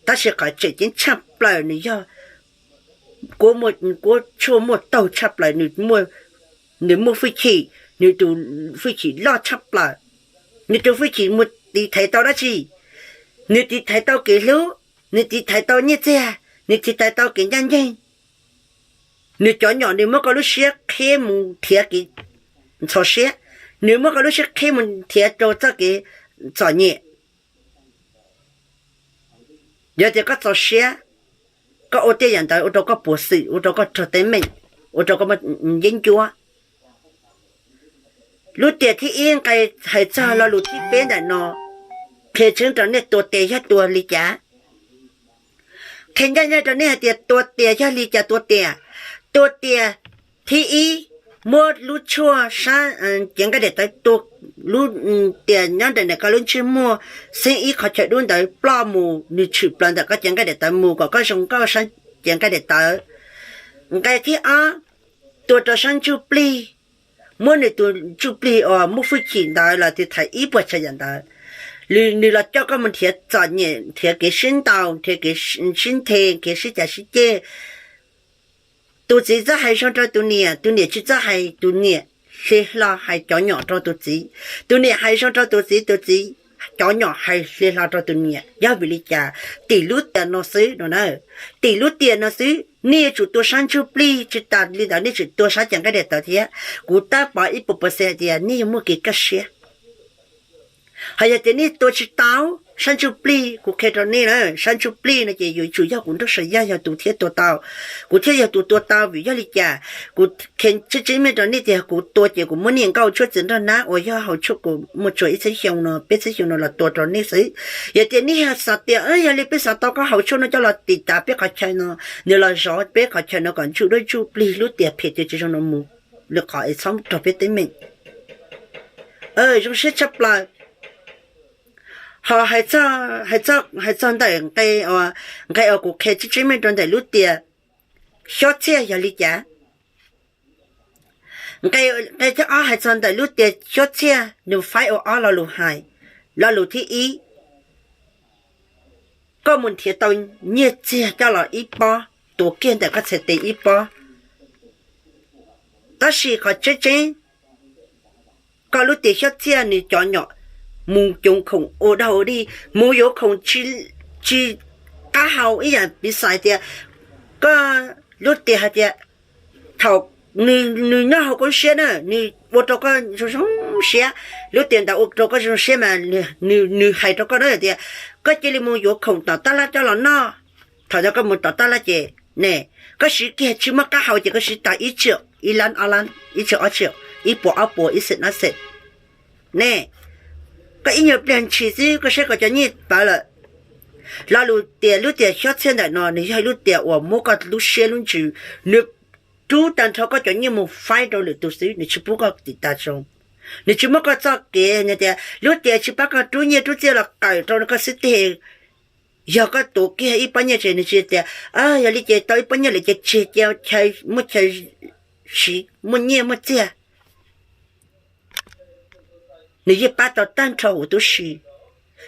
Tab sis qhov tseem ceeb tshaj plaws nws yog kuv, kuv tshuaj muaj taug tshaj plaws, nws muaj hwj chim, nws tus hwj chim loj tshaj plaws. Nws tus hwj chim mus tiv thaiv tau dab tsi? Nws tiv thaiv tau kev hlub, nws tiv thaiv tau nyiaj txiag, nws tiv thaiv tau kev ncaj ncees. Nws cov nyom nws muab koj lub siab qhib mus nrhiav kev ntxhov siab, nws muab koj lub siab qhib mus nrhiav rau txoj kev txom nyem. Yog tias koj txaus siab, koj ua tej yam ntawd ua rau koj puas xwm, ua rau koj raug teeb meem, ua rau koj muaj yeeb ncuab. Lub tias thib ib nqe hais txog lo lus thib peb ntawm no, qhia tseeb rau nej tua tias yog tua li cas. Qhia ncaj ncees rau nej hais tias tua tias yog li cas tua tias. Tua tias thib ib, muab lub tshuaj sab cev nqaij daim tawv tua, lub tias nyob ntawm koj lub ntsej muag, xeeb ib qhov chaw dub ntawd ploj mus, nws tshwm plaws ntawm koj cev nqaij daim tawv mus kom koj zoo nkauj sab cev nqaij daim tawv. Nqe thib ob, tua rau sab ntsuj plig, muab nws tus ntsuj plig uas muaj hwj chim ntawd los tiv thaiv ib puas tsav yam ntawd. Nws los coj koj mus nrhiav txom nyem, nrhiav kev sib ntaus, nrhiav kev sib nthe, kev sib cav sib ceg. Tus txiv txawj hais zoo rau tus niam, tus niam tsis txawj hais, tus niam hli hlo hais cov nyom rau tus txiv. Tus niam hais zoo rau tus txiv, tus txiv, cov nyom hais hli hlo rau tus niam. Yog vim li cas? Tim lub tias no xwb no na. Tim lub tias no xwb, nej yuav tsum tua sab ntsuj plig, tsis tas li ntawd nej tseem tua sab cev nqaij daim tawv thiab. Kuv tab pov ib puas percent hais tias nej yuav muaj kev kaj siab. Ho yog tias nej tua tsis tau sab ntsuj plig, kuv qhia rau nej na, sab ntsuj plig no ces yuav tsum yog kuv nraug Sav Yaj yog tus thiaj tua tau, kuv thiaj yog tus tua tau. Vim yog li cas? Kuv qhia tseeb tseeb meej rau nej tias kuv tua ces kuv muab niam nkauj tshuaj txiv nrog nab uas yog hauv tshuaj kuv muaj tsuas ib txhiab xyoo no peb txhiab xyoo no los tua rau nej xwb. Yog tias nej xav tias yog li peb xav tau koj hauv tshuaj no coj los tiv tav peb qhov chaw no, nws los zov peb qhov chaw no kom ntsuj dab ntsuj plig lub tias phem tias tsis zoo no mus, lwm qhov es txhob raug peb teeb meem. Zoo siab tshaj plaws. Ho hais txog ntawm nqe uas kuv qhia tseeb tseeb meej rau ntawm lub tias xyob txhiaj yog li cas? Nqe thib ob hais txog ntawm lub tias xyob txhiaj nws faib ua ob lo lus hais. Lo lus thib ib, koj mus nrhiav tau nyiaj txiag coj los ib pob, tuav kiag ntawm koj txhais tes ib pob. Tab sis qhov tseeb tseeb, koj lub tias xyob txhiaj nws cov nyom mus yuav khoom ua dog ua dig, mus yuav khoom tsis qab hau ib yam piv xam hais tias koj lub tias hais tias thaum nws nyob hauv koj lub siab na, nws ua rau koj zoo zoo siab, lub tias ntawd ua rau koj zoo siab mas nws hais rau koj na tias koj cia li mus yuav khoom tom tab laj coj los noj. Thaum ntawd koj mus tom tab laj ces ne, koj siv kiag tsis muaj qab hau ces koj siv tau ib tsiaum, ib lab ob lab, ib tsiaum ob tsiaum, ib puas ob puas, ib xees ob xees ne. Koj ib nyuag pliag ntshis xwb koj saib koj cov nyiaj pawv lawm. Lo lus tias lub tias xyob txhiaj ntawm no nws yog lub tias uas muab koj lub siab lub ntsws, nws rub tag nrho koj cov nyiaj mus faib rau lwm tus xwb, nws tsis pub koj tiv tas zoo. Nws tsis muab koj txoj kev tias lub tias tsis pab koj rub nyiaj rub txiaj los qawm rau koj xwb teg. Yog koj tuav kiag ib pob nyiaj ces nws tsis tias yog li ces tau ib pob nyiaj lawm ces tseg cia chaw muaj chaw siv muaj nyiaj muaj txiag. Nws yeej pab tau tag nrho huv tib si,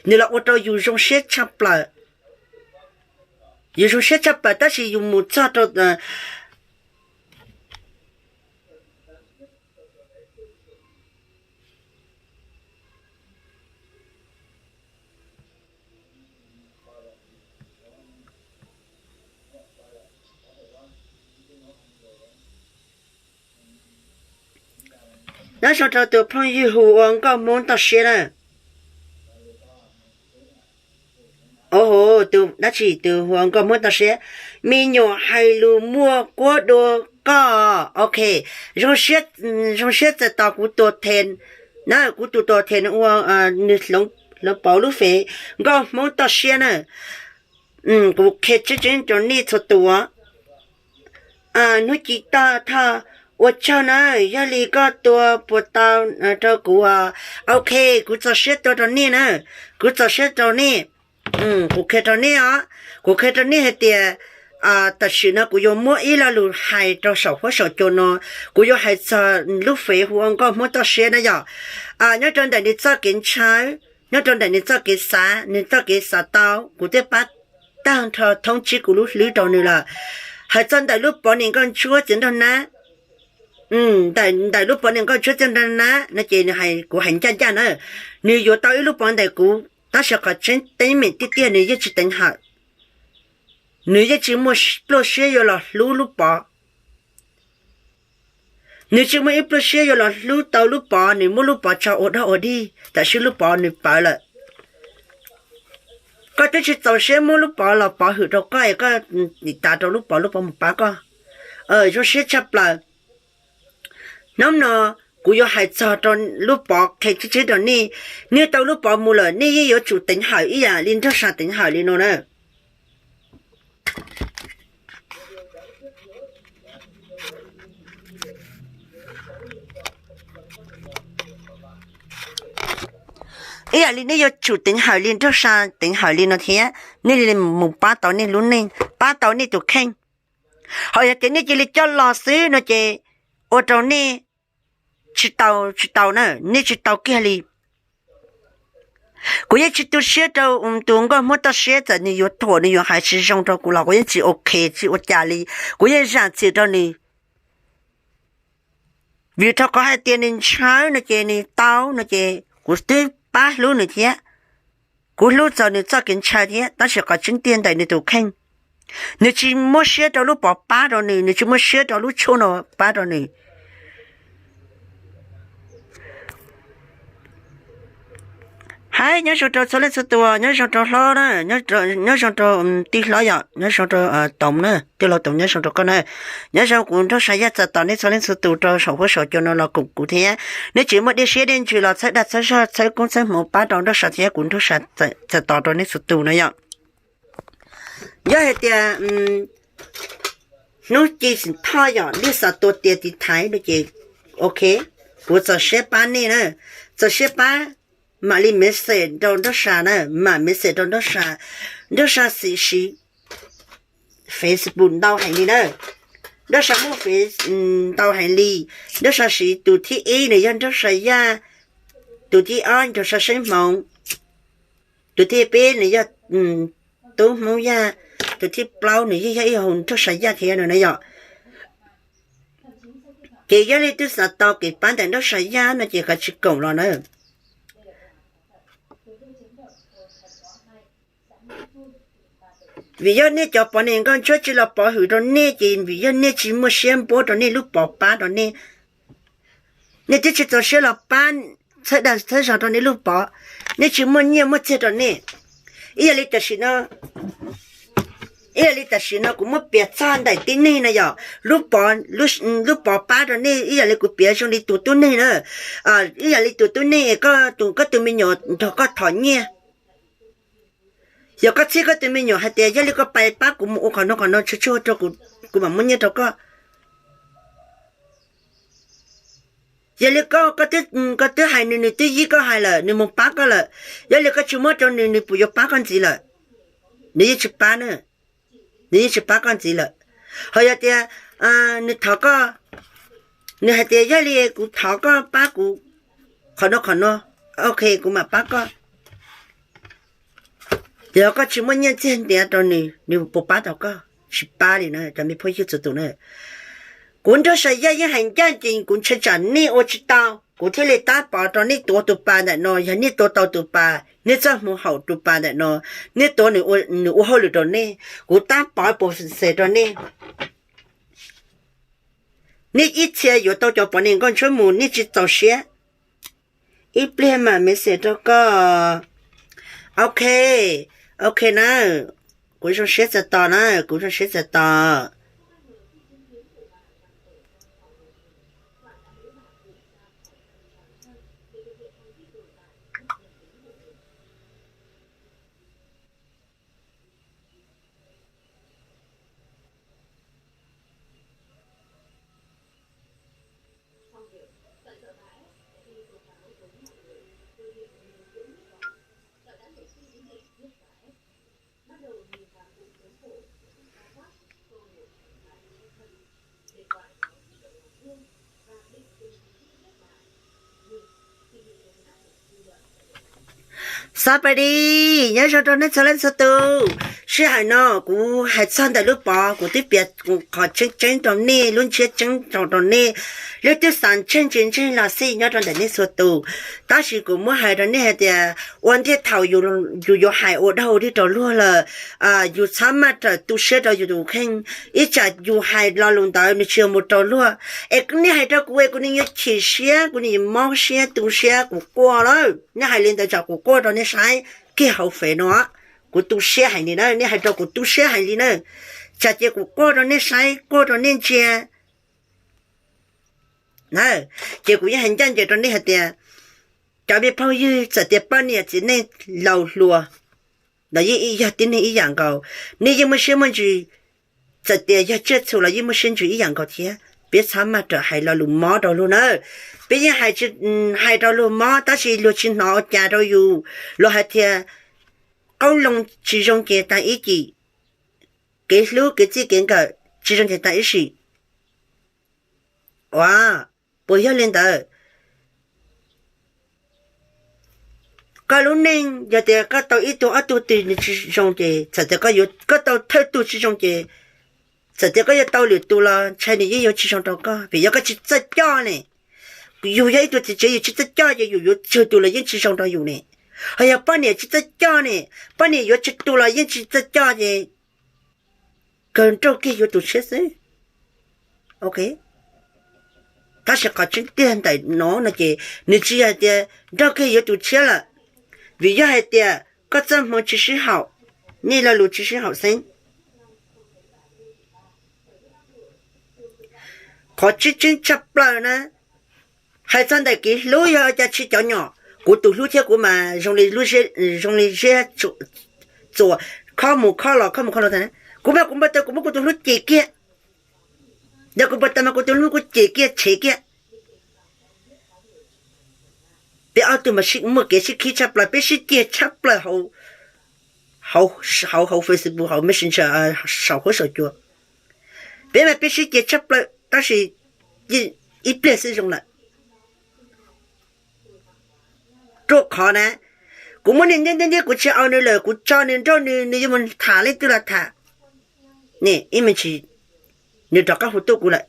nws los ua rau yus zoo siab tshaj plaws. Yus zoo siab tshaj plaws tab sis yus mus txog rau Nyob zoo rau tus phooj ywg hu ua Nkauj Hmoob toj siab na. Oho, tus dab tsi tus hu ua Nkauj Hmoob toj siab? Me nyuam hais lus muaj kuab dua koj. Ok, zoo siab txais tos kuv tus tes na, kuv tus tes ua nws hloov pauv lub fej Nkauj Hmoob toj siab na. Kuv qhia tseeb tseeb rau nej txhua tus. Hnub ci toj thoj ua tsaug na, yog li koj tua puas tau rau kuv? Ok, kuv txaus siab tua rau nej na, kuv txaus siab rau nej. Kuv qhia rau nej os, kuv qhia rau nej hais tias tam sim no kuv yuav muab ib lo lus hais rau saum huab saum cua no, kuv yuav hais txog lub fej hu ua Nkauj Hmoob toj siab na yom. Nyob rau ntawm nws txoj kev ntshaw, nyob rau ntawm nws txoj kev xav, nws txoj kev xav tau, kuv twb pab tag nrho thoob tsib kuv lub hlwb rau nws lawm. Hais txog ntawm lub pov niam nkauj ntsuab txiv nraug nab, ntawm lub pov niam nkauj ntsuab txiv nraug nab no ces kuv hais ncaj ncaj na, nws yuav tau ib lub pov ntawm kuv, tab sis qhov tseeb teeb meem tiag tiag nws yeej tsis teev hawm. Nws yeej tsis muaj pluaj siab yuav los hlub lub pov. Nws tsis muaj ib pluaj siab yuav los hlub tau lub pov, nws muab lub pov tso ua dog ua dig, tam sim lub pov nws pawv lawm. Koj twb tsis txaus siab muab lub pov los pov hwm rau koj es koj nim tas rau lub pov, lub pov mus pab koj. Zoo siab tshaj plaws. Hnub no kuv yuav hais txog rau lub pov qhia tseeb tseeb rau nej, nej tau lub pov mus lawm nej yeej yuav tsum teev hawm ib yam li nraug sa teev hawm li no na. Ib yam li nej yuav tsum teev hawm li nraug sa teev hawm li no thiab, nej li mus pab tau nej lub neej, pab tau nej tus kheej. Ho yog tias nej cia li coj los xwb no ces ua rau nej tsis tau, tsis tau na, nej tsis tau kiag li. Kuv yeej tsis tu siab rau tus nkauj Hmoob toj siab, txawm nws yuav thuam nws yuav hais tsis zoo rau kuv los kuv yeej tsis ok tsis ua cas li, kuv yeej zam txim rau nws. Vim rau qhov hais tias nws ntshaw no ces nws tau no ces kuv twb pab hlub nws thiab. Kuv hlub txog nws txoj kev ntshaw thiab, tab sis qhov tseeb tiag ntawm nws tus kheej, nws tsis muab siab rau lub pov pab rau nws, nws tsis muab siab rau lub tshuaj no pab rau nws. Hais nyob zoo rau txhua leej txhua tus, nyob zoo rau hlob na, nyob zoo rau tij hlob yom, nyob zoo rau Toov na, tij laug Toov nyob zoo rau koj na. Nyob zoo, kuv Nraug Sa Yaj txais tos nej txhua leej txhua tus rau saum huab saum cua no los koom kuv thiab. Nej tsis muaj dej siab dej ntsws los txhawb dag txhawb zog txhawb koob txhawb hmoov pab rau Nraug Sa thiab kuv Nraug Sa txais tos rau nej txhua tus na yom. Yog hais tias hnub ci xim thoj yom nej xav tua tias tiv thaiv no ces ok, kuv txaus siab pab nej na, txaus siab pab. Mam li message rau Nraug Sa na, mam message rau Nraug Sa. Nraug Sa siv Facebook ntau heev li na, Nraug Sa muaj Face ntau heev li. Nraug Sa siv tus thib ib nws yog Nraug Sa Yaj, tus thib ob Nraug Sa Seeb Hmoov, tus thib peb nws yog Tub Hmoob Yaj, tus thib plaub nws yeej yog ib hau Nraug Sa Yaj thiab no na yom. Ces yog leej twg xav tau kev pab ntawm Nraug Sa Yaj no ces kav tsij koom los na. Vim yog nej cov pov niam nkauj ntsuab tsis los pov hwm rau nej ces vim yog nej tsis muaj siab npuab rau nej lub pov pab rau nej. Nej twb tsis txaus siab los pab txhawb dag txhawb zog rau nej lub pov, nej tsis muaj nyiaj muaj txiag rau nej. Ib yam li tam sim no, ib yam li tam sim no kuv muab piav txog ntawm tib neeg no yom, lub pov pab rau nej ib yam li kuv piav zoo li tus tub neeg na. Ib yam li tus tub neeg, koj tus me nyuam nrog koj thov nyiaj. Yog koj txhib koj tus me nyuam hais tias yog li koj pab pab kuv mus ua qhov no qhov no tsuag tsuag rau kuv, kuv mam muab nyiaj rau koj. Yog li koj, koj twb hais nws, nws twb yib koj hais lawm, nws mus pab koj lawm, yog li koj tsis muab rau nws, nws puas yuav pab koj ntxiv lawm? Nws yeej tsis pab na, nws yeej tsis pab koj ntxiv lawm. Ho yog tias nws thov koj, nws hais tias yog li kuv thov koj pab kuv qhov no qhov no, ok kuv mam pab koj. Yog koj tsis muaj nyiaj txiag ntiav rau nws, nws puas pab tau koj? Tsis pab li na cov me phooj ywg txhua tus na. Kuv Nraug Sa Yaj yeej hais ncaj ncees, kuv ntshai tsam nej ua tsis tau kuv thiaj li tab pov rau nej tuav tus pas ntawm no. Yog nej tuav tau tus pas, nej txoj hmoo haum tus pas ntawm no, nej tuav nws ua hauj lwm rau nej, kuv tab pov pus xes rau nej. Nej ib txhia yuav tau cov poj niam nkauj ntsuab mus nej tsis txaus siab. Ib pliag mam message rau koj. Ok, ok na, kuv zoo siab txais tos na, kuv zoo siab txais tos. Xav pais li, nyob zoo rau nej txhua leej txhua tus. Sij hawm no kuv hais txog ntawm lub pov, kuv twb piav qhov tseeb tseeb rau nej, lub ntsiab tseeb rau rau nej, lub twb xav ntseeg tsis ntseeg los xij nyob rau ntawm nej txhua tus. Tab sis kuv muab hais rau nej hais tias ua ntej thaum yus yuav hais ua dog ua dig rau luag lawm, yus txhob maj rawm tu siab rau yus tus kheej, ib tsam yus hais lo lus ntawd nws tsis yog mus rau luag. Es nej hais rau kuv es kuv nim yuav chim siab, kuv nim yuav mob siab tu siab, kuv quaj lawm. Nej hais li ntawd tsam kuv quaj rau nej saib kiag hauv fev no. Kuv tu siab heev li na, nej hais rau kuv tu siab heev li na. Tsam ces kuv quaj rau nej saib, quaj rau nej ntsia na. Ces kuv yeej hais ncaj ncees rau nej hais tias, cov me phooj ywg, txawm tias poj niam txiv neej laus hluas los yeej yog tib neeg ib yam nkaus, nej yeej muaj siab muaj ntsws. Txawm tias yog tsiaj txhu los yeej muaj siab ntsws ib yam nkaus thiab. Peb txhob maj rawm hais lo lus mob rau luag na. Peb yeej hais rau luag mob tab sis luag tsis hnov ua cas rau yus. Luag hais tias qoob loo tsis zoo ces tag ib cim, kev hlub kev txij kev nkawm tsis zoo ces tag ib sim. Ua, puas yog li ntawd? Koj lub neej yog tias koj tau ib tug ob tug twg nws tsis zoo ces txawm tias koj tau thawj tug tsis zoo ces txawm tias koj yuav tau lwm tus los ntshai nws yeej yuav tsis zoo rau koj vim yog koj tsis txawj coj ne. Yus yog ib tug txiv tsev yus tsis txawj coj ces yus yuav tsawg tus los yeej tsis zoo rau yus ne. Ho yog poj niam tsis txawj coj ne, poj niam yuav tsawg tus los yeej tsis txawj coj ces kawg nrauj kiag yuav tus tshiab xwb. Tab sis qhov tseeb tiag ntawm no no ces nws tsis yog hais tias nrauj kiag yuav tus tshiab lawm, vim yog hais tias koj txoj hmoo tsis sib haum, nej lo lus tsis sib haum xeeb. Qhov tseeb tseeb tshaj plaws na, hais txog ntawm kev hlub yog cas tsis cov nyom, kuv tus hlub thiab kuv mas zoo li, zoo li ziab txuas, khob mus khob los khob mus khob los. Kuv mas kuv npau taws kuv muab kuv tus hlub cem kiag, yog kuv npau taws mas kuv tus hlub kuv cem kiag tshev kiag. Peb ob tug mas muaj kev sib khib tshaj plaws, peb sib ceg tshaj plaws hauv, hauv Facebook, hauv Messenger, saum huab saum cua. Peb mas peb sib ceg tshaj plaws tab sis ib pliag xwb zoo lawm. Ruaj qhov na, kuv muab nws ntiab ntiab ntiab kuv tsis au nws lawm, kuv tso nws nrauj nws, nws yuav mus tham leej twg los tham. Ib me ntsis nws rov qab hu tuaj kuv lawm,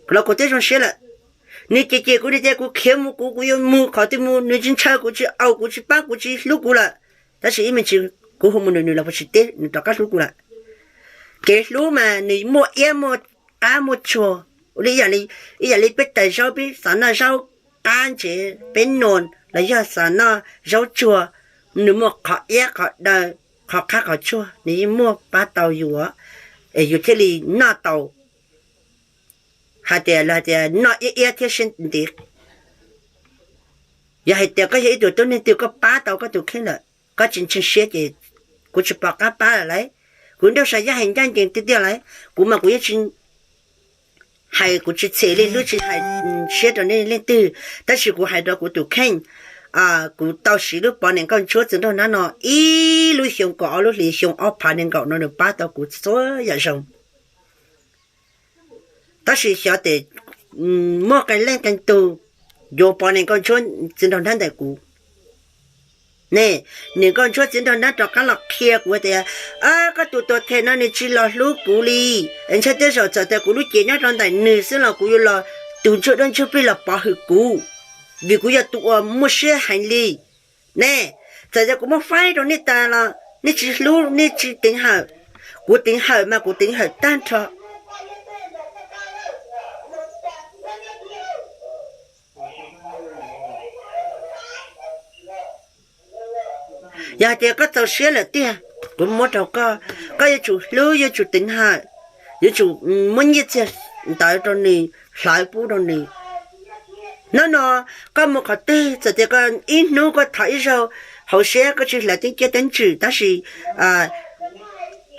los kuv twb zoo siab lawm. Nws cem cem kuv, nws tias kuv khiav mus kuv, kuv yuav mus qhov twg mus, nws tsis ntshaw kuv, tsis au kuv, tsis pab kuv, tsis hlub kuv lawm. Tab sis ib me ntsis kuv hu mus nws, nws los puas tsis teb, nws rov qab hlub kuv lawm. Kev hlub mas nws muaj iab muaj qab muaj tsuag, ib yam li peb tais zaub, peb xav noj zaub qab ntsev, peb nua los yog xav noj zaub tsuag, nws muaj qhov iab qhov daw, qhov qab qhov tsuag, nws yeej muaj pab tau yus, es yus thiaj li noj tau. Hais tias, hais tias noj iab iab thiab siab ntev. Yog hais tias koj yog ib tug tub neeg twg koj pab tau koj tus kheej lawm, koj tsis ntseeg siab ces kuv tsis pom qab pab lawm lauj. Kuv nrog sav yaj hais ncaj ncees tiag tiag lauj. Kuv mas kuv yeej tsis hais, kuv tsis txhem li lub tsis hais siab rau nej leej twg, tab sis kuv hais rau kuv tus kheej. Kuv tau siv lub pov niam nkauj ntsuab txiv nraug nab no ib lub xyoo kaum ob lub hlis, xyoo ob phav nees nkaum no nws pab tau kuv txhua yam zoo. Tab sis xyov tes muaj qee leej qee tug yuav pov niam nkauj ntsuab txiv nraug nab ntawm kuv ne. Niam nkauj ntsuab txiv nraug nab rov qab los qhia kuv tias, koj tus tuam them no nws tsis los hlub kuv li. Ntshai tej zaum txawm tias kuv lub cev nyob rau ntawm nws xwb los kuv yuav los tus ntsuag dab ntsuag plig los pov hwm kuv, vim kuv yog tus uas muaj siab heev li. Ne, txawm tias kuv muab faib rau nej tas los nej tsis hlub, nej tsis teev hawm. Kuv teev hawm mas kuv teev hawm tag nrho. Yog hais tias koj txaus siab lawm tiag, kuv muab rau koj, koj yuav tsum hlub, yuav tsum teev hawm, yuav tsum muab nyiaj txiag ntawd rau nws, hlawv pub rau nws. Hnub no koj mus qhov twg, txawm tias koj ib hnub koj thov ib zaug hauv siab, koj tsis hlawv teeb ciaj teeb ntsws, tab sis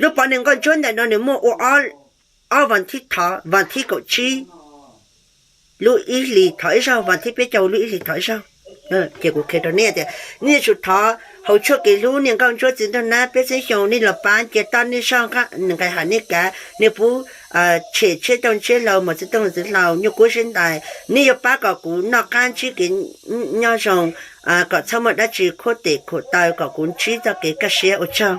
lub pov niag nkauj ntsuab ntawm no nws muaj ua ob vas thib thov, vas thib kaum tsib lub ib hlis thov ib zaug, vas thib peb caug lub ib hlis thov ib zaug. Ces kuv qhia rau nej tias nej yuav tsum thov hauv tshuaj kev hlub niag nkauj ntsuab txiv nraug nab peb txhiab xyoo, nej los pab cia toj nej zog, nqis hawm nej kav, nej pub tshem tshiab tooj tshiab hlau, mos txiv tooj txiv hlau, nyuj kub siab ntais, nej yuav pab kom kuv noj qab ntsib kev nyob zoo, kom txhob muaj dab tsi khuab tes khuam taw, kom kuv ntsib txoj kev kaj siab ua tsaug.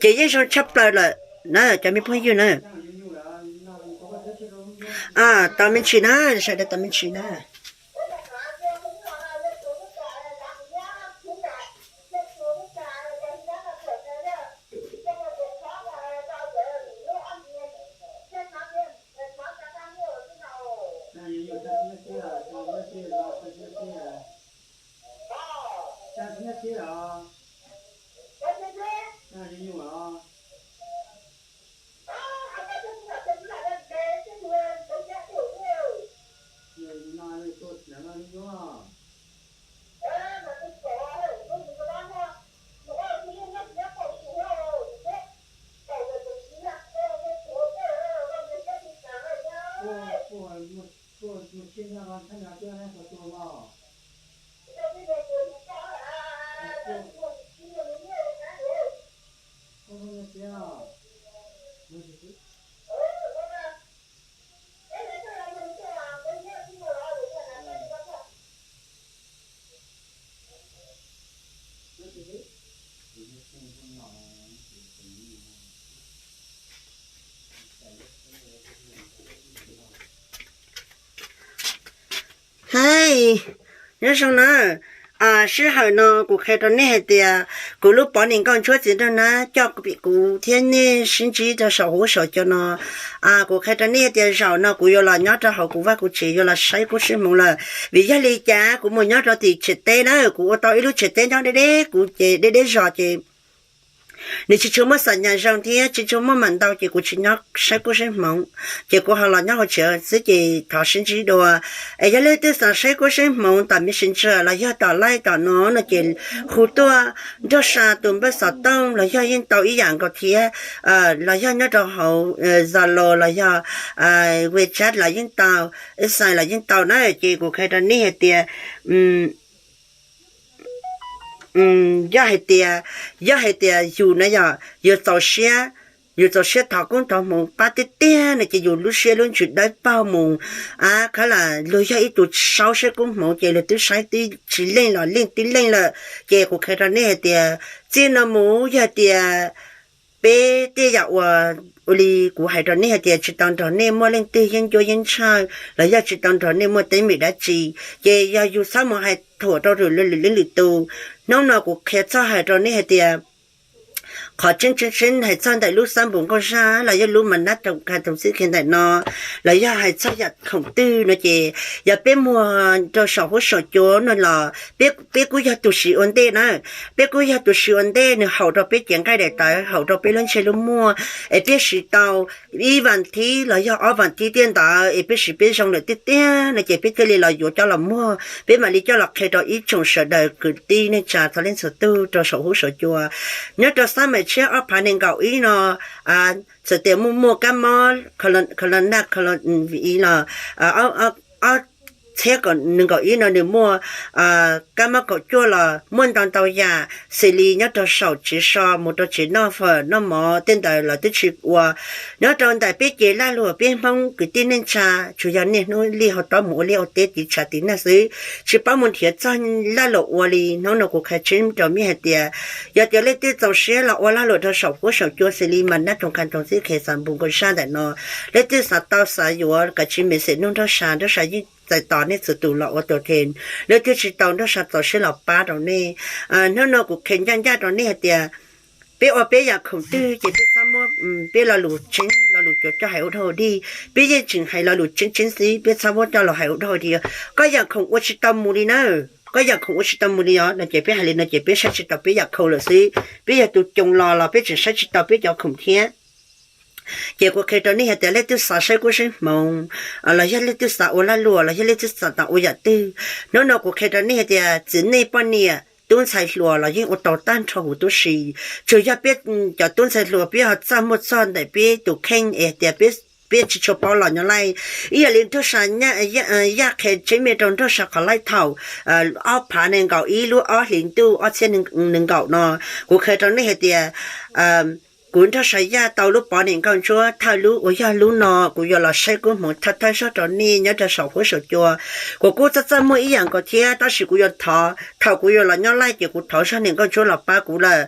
Ces yeej zoo tshaj plaws lawm na cov me phooj ywg na. Tos me ntsis na, sawv daws tos me ntsis na. Hais, nyob zoo na. Sij hawm no kuv qhia rau nej hais tias kuv lub pov niag nkauj ntsuab txiv nraug nab coj kuv thiab nej sib ntsib rau saum huab saum cua no. Kuv qhia rau nej tias zaum no kuv yuav los nyob rau hauv kuv vaj kuv tsev, yuav los saib kub saib hmoov lawm. Vim yog li cas kuv mus nyob rau tim tsev teb na, kuv ua tau ib lub tsev teb nyob deb deb, kuv ces deb deb zos ces nws tsis tshua muaj xam nyas zoo thiab tsis tshua muaj mam ntau ces kuv tsis nyob saib kub saib hmoov, ces kuv ho los nyob hauv tsev xwb ces thov sib ntsib dua. Es yog leej twg xav saib kub saib hmoov tom Messenger los yog tom Line tom no no ces hu tuaj. Nraug Sa tus npawb xov tooj los yog yeej tau ib yam nkaus thiab, los yog nyob rau hauv Zalo los yog WeChat los yeej tau, Line los yeej tau na. Ces kuv qhia rau nej hais tias yog hais tias, yog hais tias yus na yog yus txaus siab, yus txaus siab thov koob thov hmoov pab tiag tiag no ces yus lub siab lub ntsws dawb paug mus, a khab lam luag yog ib tug saub saib koob hmoov ces luag twb saib tib tsis leej los leej tib leej lawm. Ces kuv qhia rau nej hais tias txij no mus yog tias peb tej yam uas, ua li kuv hais rau nej hais tias tsis tau nrog nej muaj leej twg yeeb ncuab yeeb ntshaw los yog tsis tau nrog nej muaj teeb meem dab tsi, ces yog yus txhob mus hais thuam rau lwm leej lwm tus. Hnub no kuv qhia txog hais rau nej hais tias qhov tseeb tseeb tseeb hais txog ntawm lub xab npum nkauj zaj los yog lub mas nab toom ka toom xib khe ntawm no, los yog hais txog yam khoom twg no ces yog peb muag rau saum huab saum cua no los peb kuj yog tus siv ua ntej na. Peb kuj yog tus siv ua ntej, nws haum rau peb cev nqaij daim tawv, haum rau peb lub ntsej lub muag, es peb siv tau ib vas thib los yog ob vas thib tiaj ntawd es peb siv peb zoo lawm tiag tiag no ces peb thiaj li los yuav coj los muag, peb mam li coj los qhia rau ib tsoom sawv daws kwv tij neej tsa txhua leej txhua tug rau saum huab saum cua. Nyob rau xab maim tshiab ob phav nees nkaum ib no, txawm tias muaj muaj kab mob corona, corona virus los ob txhiab nees nkaum ib no nws muaj kab mob kaum cuaj los muaj ntau ntau yam xws li nyob rau saum tsev so mus rau tsev noj fawm noj mov tej ntawd los twb tsis ua. Nyob rau ntawm peb ces lag luam peb Hmoob kwv tij neej tsa tsuas yog niaj hnub li hauv tob mus ua liaj ua teb tiv tshav tiv nag xwb, tsis paub mus nrhiav txog lag luam ua li. Hnub no kuv qhia tseeb rau nej hais tias yog tias leej twg txaus siab los ua lag luam rau saum huab saum cua xws li mas nab toom ka toom xib khe xab npum nkauj zaj ntawm no, leej twg xav tau xav yuav kav tsij message nug nraug Sa, nraug Sa yeej txais tos nej txhua tus los ua tus then. Leej twg tsis tau nraug Sa txaus siab los pab rau nej. Hnub no kuv qhia ncaj ncaj rau nej hais tias peb ua peb yam khoom twg ces peb txhob muab peb lo lus tseeb lo lus cuav coj hais ua dog dig. Peb yeej tseem hais lo lus tseeb tseeb xwb, peb txhob muab coj los hais ua dog dig. Koj yam khoom ua tsis tau mus li na, koj yam khoom ua tsis tau mus li os no ces peb hais li no ces peb saib tsis tau peb yam khoom lawm xwb. Peb yog tus coos los los peb tseem saib tsis tau peb cov khoom thiab. Ces kuv qhia rau nej hais tias leej twg xav saib kub saib hmoov, los yog leej twg xav ua lag luam los yog leej twg xav tau ua yam twg, hnub no kuv qhia rau nej hais tias txiv neej poj niam tub ntxhais hluas los yeej ua tau tag nrho huv tib si. Tsuas yog peb cov tub ntxhais hluas peb ho txaj muag txog ntawm peb tus kheej es tias peb tsis tshua paub los nyob laij. Ib yam li nraug sa, Yaj qhia tseeb me rau nraug sa qhov laij thaum ob phav nees nkaum ib lub ob hlis ntuj ob txhiab nees nkaum no, kuv qhia rau nej hais tias kuv nraug sa Yaj tau lub pov niam nkauj ntsuab thawj lub uas yog lub no kuv yuav los saib kub hmoov thawj thawj zog rau nej nyob rau saum huab saum cua. Kuv kuj txaj txaj muag ib yam nkaus thiab tab sis kuv yuav thov thaum kuv yuav los nyob laij ces kuv thov zog niam nkauj ntsuab los pab kuv lawm.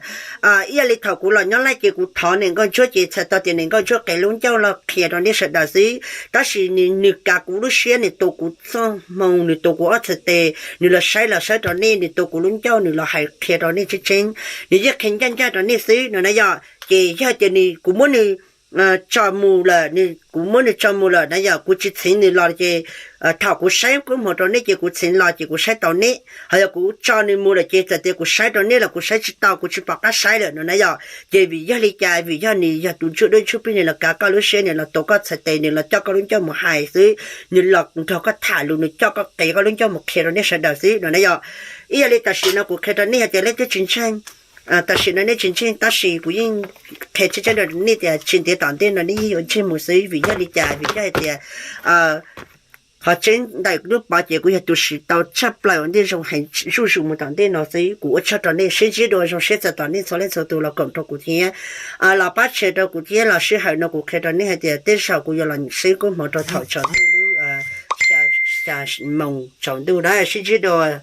Ib yam li thaum kuv los nyob laij ces kuv thov niam nkauj ntsuab ces txhais tau tias niam nkauj ntsuab qiv lub ncauj los qhia rau nej sawv daws xwb. Tab sis nws kav kuv lub siab, nws tu kuv txoj hmoo, nws tu kuv ob txhais tes, nws los saib los saib rau nej, nws tu kuv lub ncauj, nws los hais qhia rau nej tseeb tseeb, nws yeej qhia ncaj ncaj rau nej xwb no na yom. Ces yog tias nws, kuv muab nws tso mus lawm, kuv muab nws tso mus lawm na yom, kuv tsis txheev nws los ces thaum kuv saib kub hmoov rau nej ces kuv txheev los ces kuv saib tau nej. Ho yog kuv tso nws mus lawm ces txawm tias kuv saib rau nej los kuv saib tsis tau, kuv tsis pom qab saib lawm no na yom. Ces vim yog li cas? Vim yog nws yog tus ntsuj dub ntsuj plig, nws los kav koj lub siab, nws los tu koj txhais tes, nws los coj koj lub ncauj mus hais xwb, nws los nrog koj tham lus, nws coj koj qiv koj lub ncauj mus qhia rau nej sawv daws xwb no na yom. Ib yam li tam sim no kuv qhia rau nej hais tias leej twg tsis ntseeg, tam sim no nej tsis ntseeg tab sis kuv yeej qhia tseeb tseeb rau nej tias tsis ntev tom ntej no nej yeej yuav ntseeg mus xwb. Vim yog li cas? Vim yog hais tias qhov tseeb ntawm lub pov ces kuv yog tus siv tau tshaj plaws ua ntej zoo heev zuj zus mus tom ntej no xwb. Kuv ua tsaug rau nej, sib ntsib dua zoo siab txog tom nej txhua leej txhua tus los koom rau kuv thiab los pab share rau kuv thiab los sij hawm no kuv qhia rau nej hais tias tej zaum kuv yuav los saib kub hmoov rau thaum tsaus ntuj lub xya moos tsaus ntuj na. Sib ntsib dua.